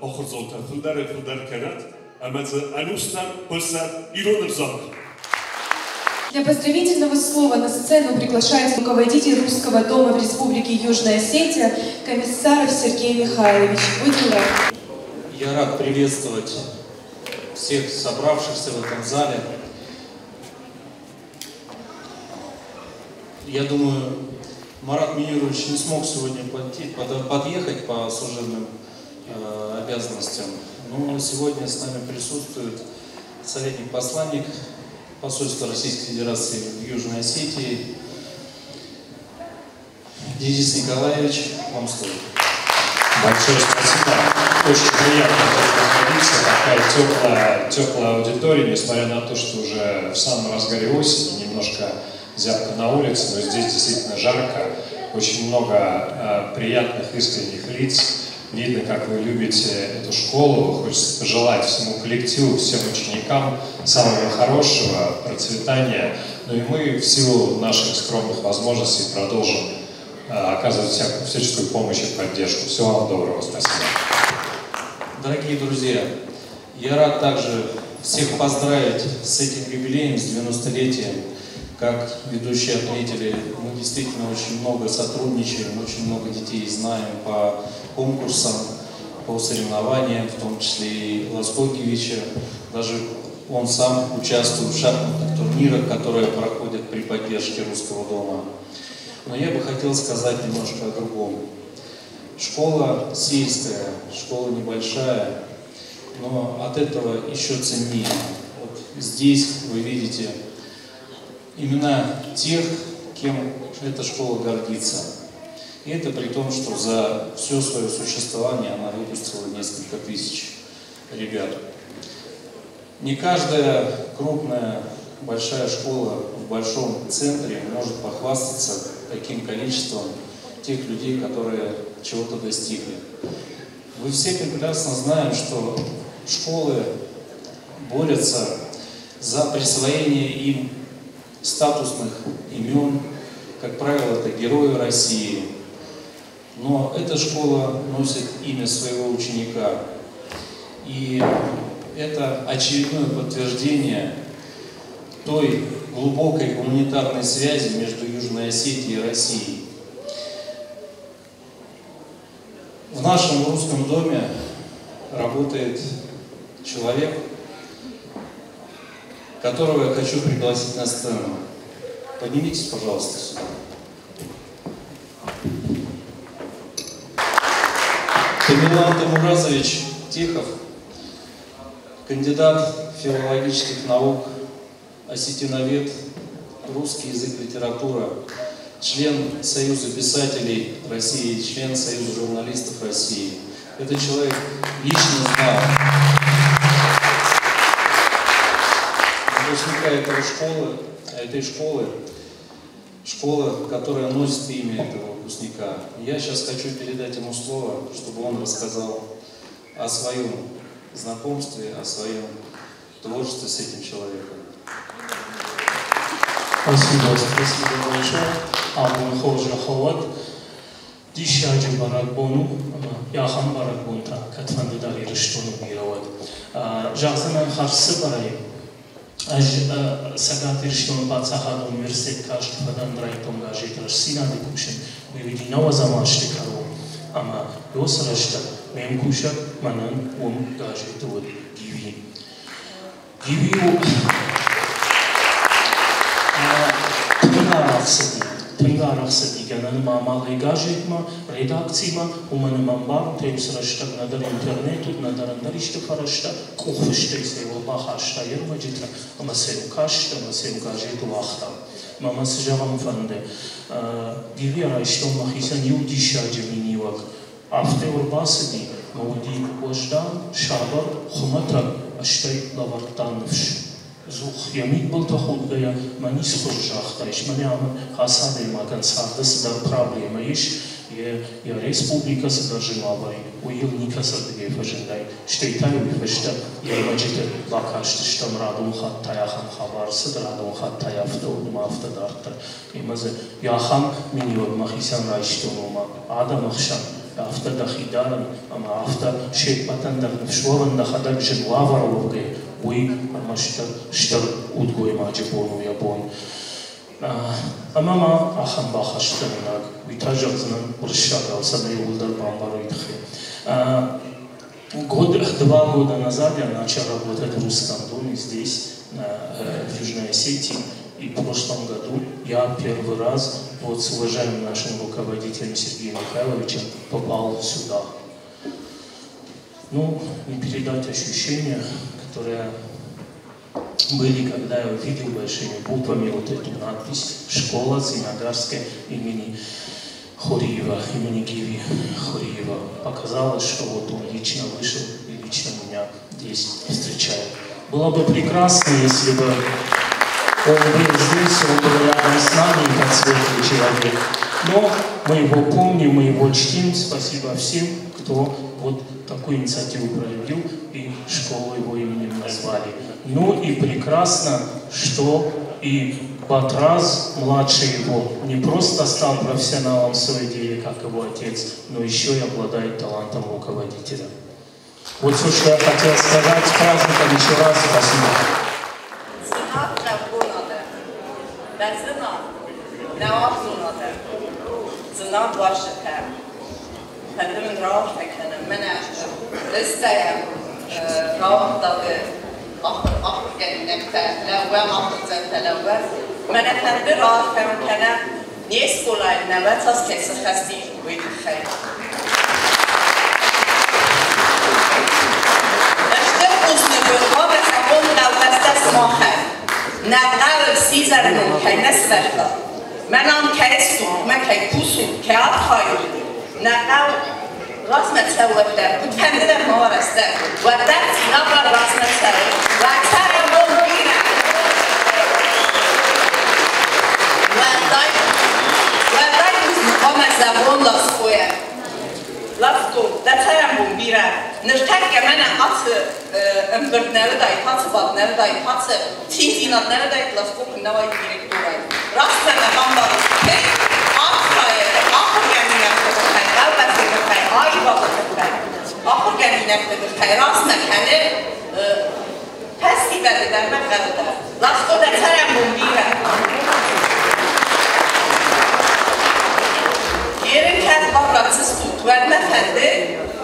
ахуырдзаутӕ фылдӕрӕй-фылдӕр кӕнӕт ӕмӕ дзы ӕнустӕм хъуысӕд ирон ӕвзаг. Для поздравительного слова на сцену приглашается руководитель Русского дома в Республике Южная Осетия Комиссаров Сергей Михайлович. Будем рады. Я рад приветствовать всех собравшихся в этом зале. Я думаю, Марат Минирович не смог сегодня подъехать по служебным обязанностям, но сегодня с нами присутствует советник-посланник посольства Российской Федерации в Южной Осетии Денис Николаевич, вам слово. Большое спасибо. Очень приятно здесь находиться. Такая теплая, теплая аудитория, несмотря на то, что уже в самом разгаре осени, немножко зябко на улице, но здесь действительно жарко. Очень много приятных, искренних лиц. Видно, как вы любите эту школу. Хочется пожелать всему коллективу, всем ученикам самого хорошего, процветания. Ну и мы в силу наших скромных возможностей продолжим оказывать всяческую помощь и поддержку. Всего вам доброго, спасибо. Дорогие друзья, я рад также всех поздравить с этим юбилеем, с 90-летием. Как ведущие отметили, мы действительно очень много сотрудничаем, очень много детей знаем по конкурсам, по соревнованиям, в том числе и Ласкокевича. Даже он сам участвует в шахматных турнирах, которые проходят при поддержке Русского дома. Но я бы хотел сказать немножко о другом. Школа сельская, школа небольшая, но от этого еще ценнее. Вот здесь вы видите имена тех, кем эта школа гордится. И это при том, что за все свое существование она выпустила несколько тысяч ребят. Не каждая крупная большая школа в большом центре может похвастаться таким количеством тех людей, которые чего-то достигли. Вы все прекрасно знаем, что школы борются за присвоение им статусных имен, как правило, это герои России. Но эта школа носит имя своего ученика. И это очередное подтверждение той глубокой гуманитарной связи между Южной Осетией и Россией. В нашем русском доме работает человек, которого я хочу пригласить на сцену. Поднимитесь, пожалуйста, сюда. Тамилан Тамуразович Тихов, кандидат филологических наук, осетиновед, русский язык, литература, член Союза писателей России, член Союза журналистов России. Этот человек лично знал выпускника этой школы, школа, которая носит имя этого выпускника. Я сейчас хочу передать ему слово, чтобы он рассказал о своем знакомстве, о своем творчестве с этим человеком. Спасибо, спасибо большое. Абон хорз диссаджы бӕрӕгбон у ӕмӕ ахӕм бӕрӕгбон та кӕдфӕнды дӕр Ирыстоны бирӕ уӕд. Зӕгъдзынӕн хӕрзцыбырӕй, ӕз Цӕгат Ирыстоны паддзахадон университет каст фӕдӕн, райдыдтон газет «Рӕстдзинад»-ы кусын. Уый уыди нӕуӕдзӕм азты кӕрон. Ӕмӕ уыцы рӕстӕг ме мкусӕг мӕнӕн уым газеты уыд Гиви. Гиви у тынг арӕх цыди, тынг арӕх цыди гӕнӕн ма амалӕй газетмӕ, редакцимӕ, уымӕн ӕмӕ ӕмбарут, уыцы рӕстӕг нӕдӕр интернет уыд, нӕдӕр ӕндӕр исты фӕрӕзтӕ, къухфыстӕй сӕ-иу ӕрбахаста йе рмӕджытӕ ӕмӕ сӕ-иу каст ӕмӕ сӕ-иу газеты уагъта. Мӕ мӕ цы зӕгъын фӕнды, Гивийӕ райстон мӕхицӕн иу диссаджы миниуӕг. Афтӕ ӕрбацыди, мӕ уыди уӕздан, сабыр, хуымӕтӕг, стӕй лӕвӕрдта ныфс. Ӕдзух йӕ мидбылты худгӕйӕ мӕ ницы хуызы загътаис, мӕнӕ амӕн ацы адӕймагӕн царды цыдӕр проблемӕ ис, йӕ республикӕ цыдӕр зын уавӕры, уый йыл никӕцырдыгӕй фӕзындаид. Стӕй та уый фӕстӕ йе рмӕджыты бакастыстӕм радон хатт та ахӕм хабар цыд, радон хатт та афтӕ уыд ӕмӕ афтӕ дарддӕр. Ӕмӕ дзы ахӕм миниуӕг мӕхицӕн райстон, ома адӕмы хсӕн афтӕ дӕхи дарын ӕмӕ афтӕ се ппӕтӕн дӕр ныфс уӕвын дӕхӕдӕг зын уавӕры уӕвгӕйӕ, уый ӕрмӕстдӕр стыр удгоймаджы бон у йӕ бон. Ӕмӕ ма ахӕм бахӕсгӕнинаг, уый та зӕгъдзынӕн уырыссагау, цӕмӕй иууылдӕр бамбарой тыххӕй. Год, 2 года назад я начал работать в русском доме здесь, в Южной Осетии. И в прошлом году я первый раз вот с уважаемым нашим руководителем Сергеем Михайловичем попал сюда. Ну, не передать ощущения, которые были, когда я увидел большими буквами вот эту надпись «Школа Цинагарская имени Хориева, имени Гиви Хориева». Показалось, что вот он лично вышел и лично меня здесь встречает. Было бы прекрасно, если бы он был здесь, он был рядом с нами, как светлый человек. Но мы его помним, мы его чтим. Спасибо всем, кто вот такую инициативу проявил и школу его именем назвали. Ну и прекрасно, что и Батраз, младший его, не просто стал профессионалом в своей деле, как его отец, но еще и обладает талантом руководителя. Вот все, что я хотел сказать. С праздником еще раз. Спасибо. Зынаргъ адӕм, нӕ зынаргъ, нӕ уарзон адӕм, зынаргъ уазджытӕ, фӕнды мын раарфӕ кӕнын мӕнӕ ӕстайӕм рауагъдады ахуыргӕнинӕгтӕ лӕууӕм, ахуырдзаутӕ лӕууӕм. Мӕнӕ фӕнды раарфӕ кӕнӕм не скъолайы 90 аз кӕй сыххӕст, уый тыххӕй. Нӕ хъӕуы сидзӕры ном кӕй нӕ сывӕрдта, мӕн ам кӕй стут, мӕ кӕй кусут, кӕй архайут, нӕ хъӕу размӕ цӕуы уӕддӕр, куыдфӕнды дӕр ма арӕзтӕ, уӕддӕр Цъинагар размӕ цӕуы. Уӕ цӕрӕнбон бирӕ! Уӕлдай, уӕлдай бузныг хъуамӕ зӕгъон Ласкойӕн. Ласко, дӕ цӕрӕнбон бирӕ! Ныртӕккӕ мӕнӕ ацы ӕмбырд нӕ уыдаид, ацы бадт нӕ уыдаид, ацы циндзинад нӕ уыдаид, Ласко куыннӕ уаид директорӕй. Раст мӕ нӕ бамбарут, кӕй архайы ахуыргӕнинӕгты тыххӕй, хъӕубӕсты тыххӕй, аивады тыххӕй, ахуыргӕнинӕгты тыххӕй размӕ кӕны фӕсивӕды дӕр мӕ хъӕуы дӕр. Ласко, дӕ цӕрӕнбон бирӕ! Ерын кӕд баврацыстут, уӕд мӕ фӕнды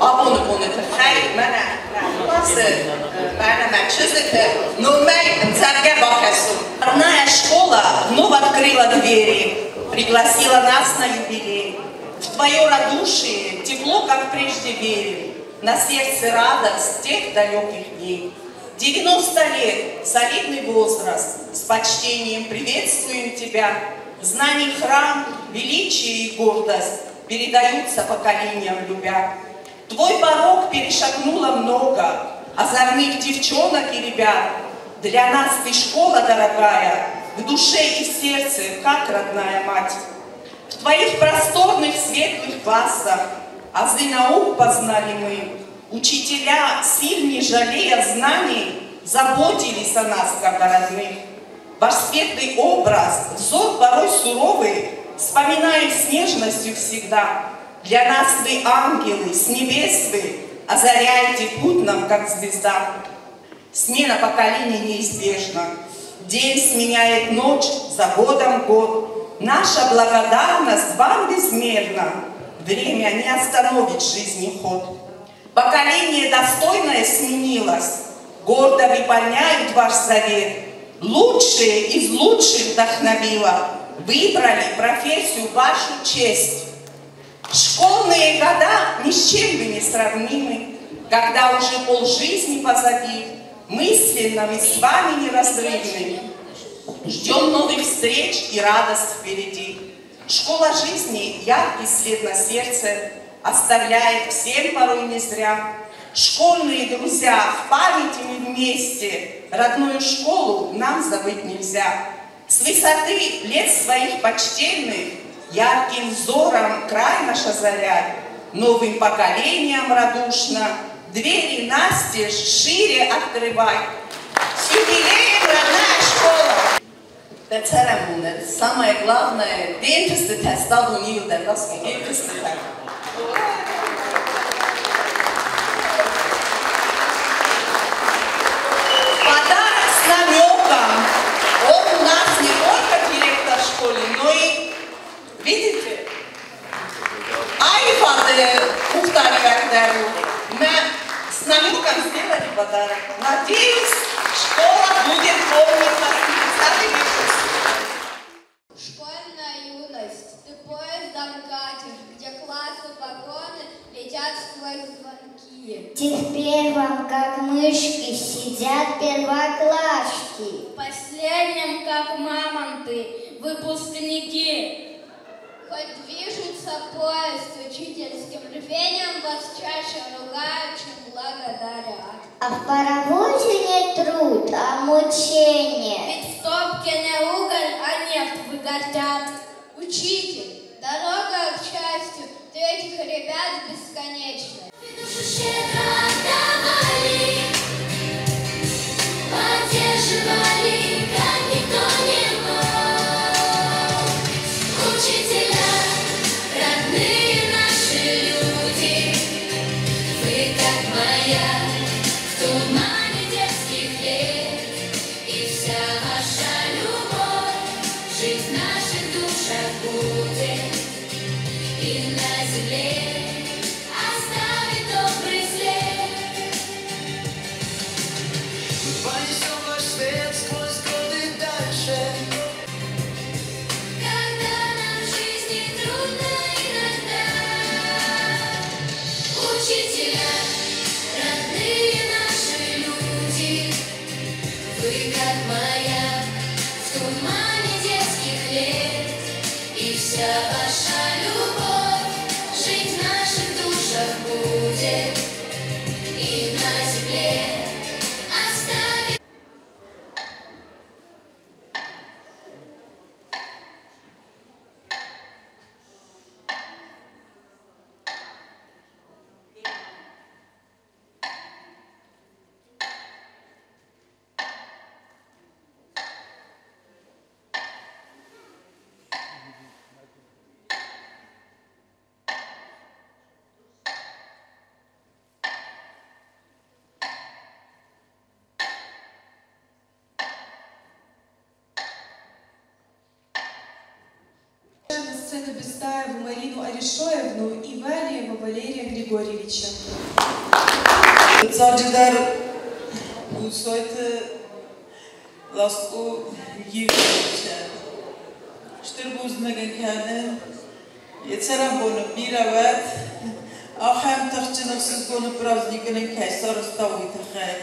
абоны боны тыххӕй мӕнӕ мӕ классы, мӕнӕ мӕ чызджыты номӕй ӕмдзӕвгӕ бакӕсон. Родная школа вновь открыла двери, пригласила нас на юбилей. В твое радушие тепло, как прежде верим, на сердце радость тех далеких дней. 90 лет, солидный возраст, с почтением приветствуем тебя. Знаний храм, величие и гордость передаются поколениям любя. Твой порог перешагнуло много озорных девчонок и ребят. Для нас ты школа дорогая, в душе и в сердце, как родная мать. В твоих просторных светлых классах азы наук познали мы. Учителя, сильнее жалея знаний, заботились о нас, как о родных. Ваш светлый образ, взор порой суровый, вспоминаю с нежностью всегда. Для нас вы ангелы, с небес вы, озаряете путь нам, как звезда. Смена поколений неизбежна. День сменяет ночь, за годом год. Наша благодарность вам безмерна. Время не остановит жизни ход. Поколение достойное сменилось, гордо выполняют ваш завет. Лучшие из лучших вдохновило, выбрали профессию вашу честь. Школьные года ни с чем бы не сравнимы, когда уже полжизни позади, мысленно мы с вами неразрывны. Ждем новых встреч и радость впереди. Школа жизни яркий след на сердце оставляет всем порой не зря. Школьные друзья, в памяти мы вместе, родную школу нам забыть нельзя. С высоты лет своих почтенных, ярким взором край наш озаряй, новым поколениям радушно двери настежь шире открывай. С юбилеем, родная школа! Дӕ цӕрӕнбон, самое главное, де нтыстытӕ стадон иуылдӕр Ласко, де нтыстытӕ. Подарок с намеком. Он у нас не только директор школы, но и, видите, аивады къухдариуӕгдӕр у. Мӕ с намеком сделали подарок. Надеюсь, школа будет помнить вас 30-й выпуск. Школьная юность, ты поездом катишь, где классы вагоны летят сквозь звонки. Ты в первом, как мышки, сидят первоклашки. В последнем, как мамонты, выпускники. Хоть движется поезд с учительским рвением, вас чаще ругают, чем благодарят. А в паровозе не труд, а мучение. Ведь в топке не уголь, а нефть выгортят. Учитель, дорога к счастью, ты этих ребят бесконечна. Душу щедро отдавали, поддерживали, как никто не мог. Учителя, родные наши люди, вы как маяк в тумане детских лет, и вся ваша любовь жить в наших душах будет, и на земле оставит добрый след. Мы понесем ваш свет сквозь годы дальше. Когда нам в жизни трудно иногда, учителя, родные наши люди, вы как маяк сцену Бестаеву Марину Аришоевну и Валиева Валерия Григорьевича. Фыццаджыдӕр Гусойты Ласко Гивичӕн стыр бузныг ын кӕнын, йӕ цӕрӕнбоны бирӕ уӕд, ахӕм тыхджын ӕхсызгоны праздник ын кӕй сарӕзта, уый тыххӕй.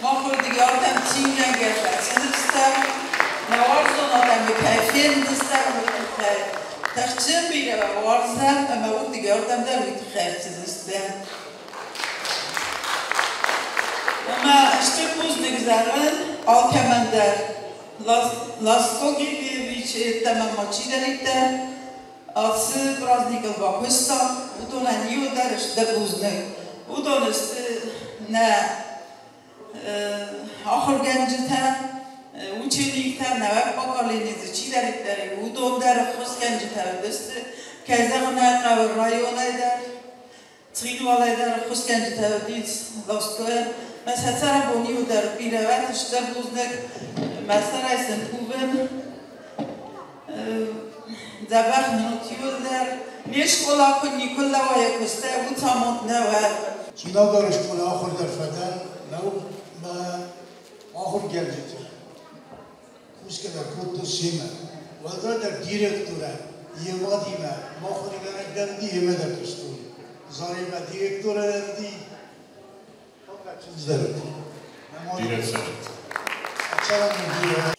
Мах уырдыгӕй ардӕм цингӕнгӕ фӕцыдыстӕм, нӕ уарзон адӕмы кӕй фендзыстӕм, уый тыххӕй. Тыхджын бирӕ уарзӕм ӕмӕ уырдыгӕй ардӕм дӕр уый тыххӕй ӕрцыдыстӕм. Ӕмӕ стыр бузныг зӕгъын алкӕмӕн дӕр. Ласко Гивиевич йеддӕмӕ ма чидӕриддӕр ацы праздникыл бакуыста, уыдонӕн иуылдӕр стыр бузныг. Уыдон сты нӕ ахуыргӕнджытӕ, учениктӕ, нӕуӕг поколени дзы чидӕриддӕр и, уыдон дӕр ӕххуысгӕнджытӕ уыдысты. Кӕй зӕгъын ӕй хъӕуы, районӕй дӕр, Цхинвалӕй дӕр ӕххуысгӕнджытӕ уыдис Ласкойӕн. Мӕ сӕ цӕрӕнбон иуылдӕр бирӕ уӕд, стыр бузныг. Мӕ сӕрӕй сын кувын. Дзӕбӕх нын ут иуылдӕр. Не скъола куы никуы лӕуайа куыстӕй, уыцы амонд нӕ уӕд. Цъинагары скъола ахуыр дӕр фӕдӕн, мӕ ахуыргӕнджытӕ кусгӕ дӕр кодтой семӕ. Уӕлдайдӕр директорӕн йе мадимӕ махуыргӕнӕг дӕр уыди, йемӕ дӕр куыстой. Заремӕ директорӕн уыди, чындз дӕр уыди. Бирӕ цӕрӕд. Цӕрӕн бирӕ.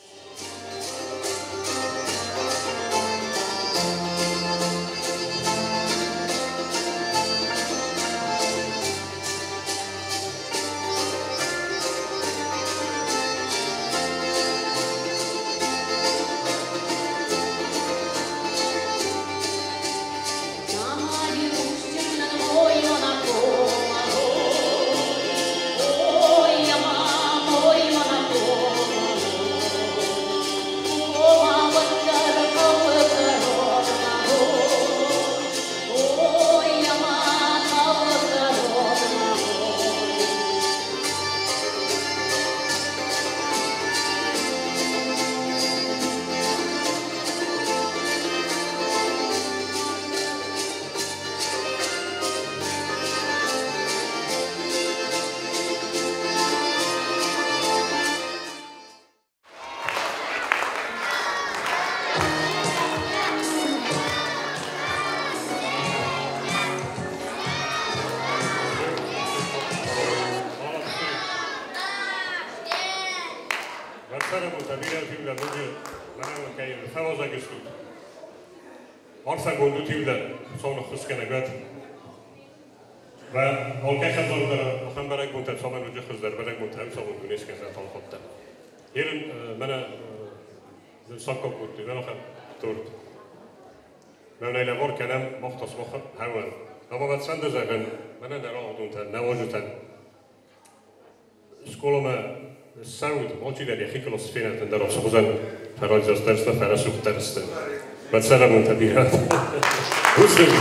Фӕрӕсугъддӕр сты. Мӕ цӕрӕнбонтӕ бирӕ. Бузныг.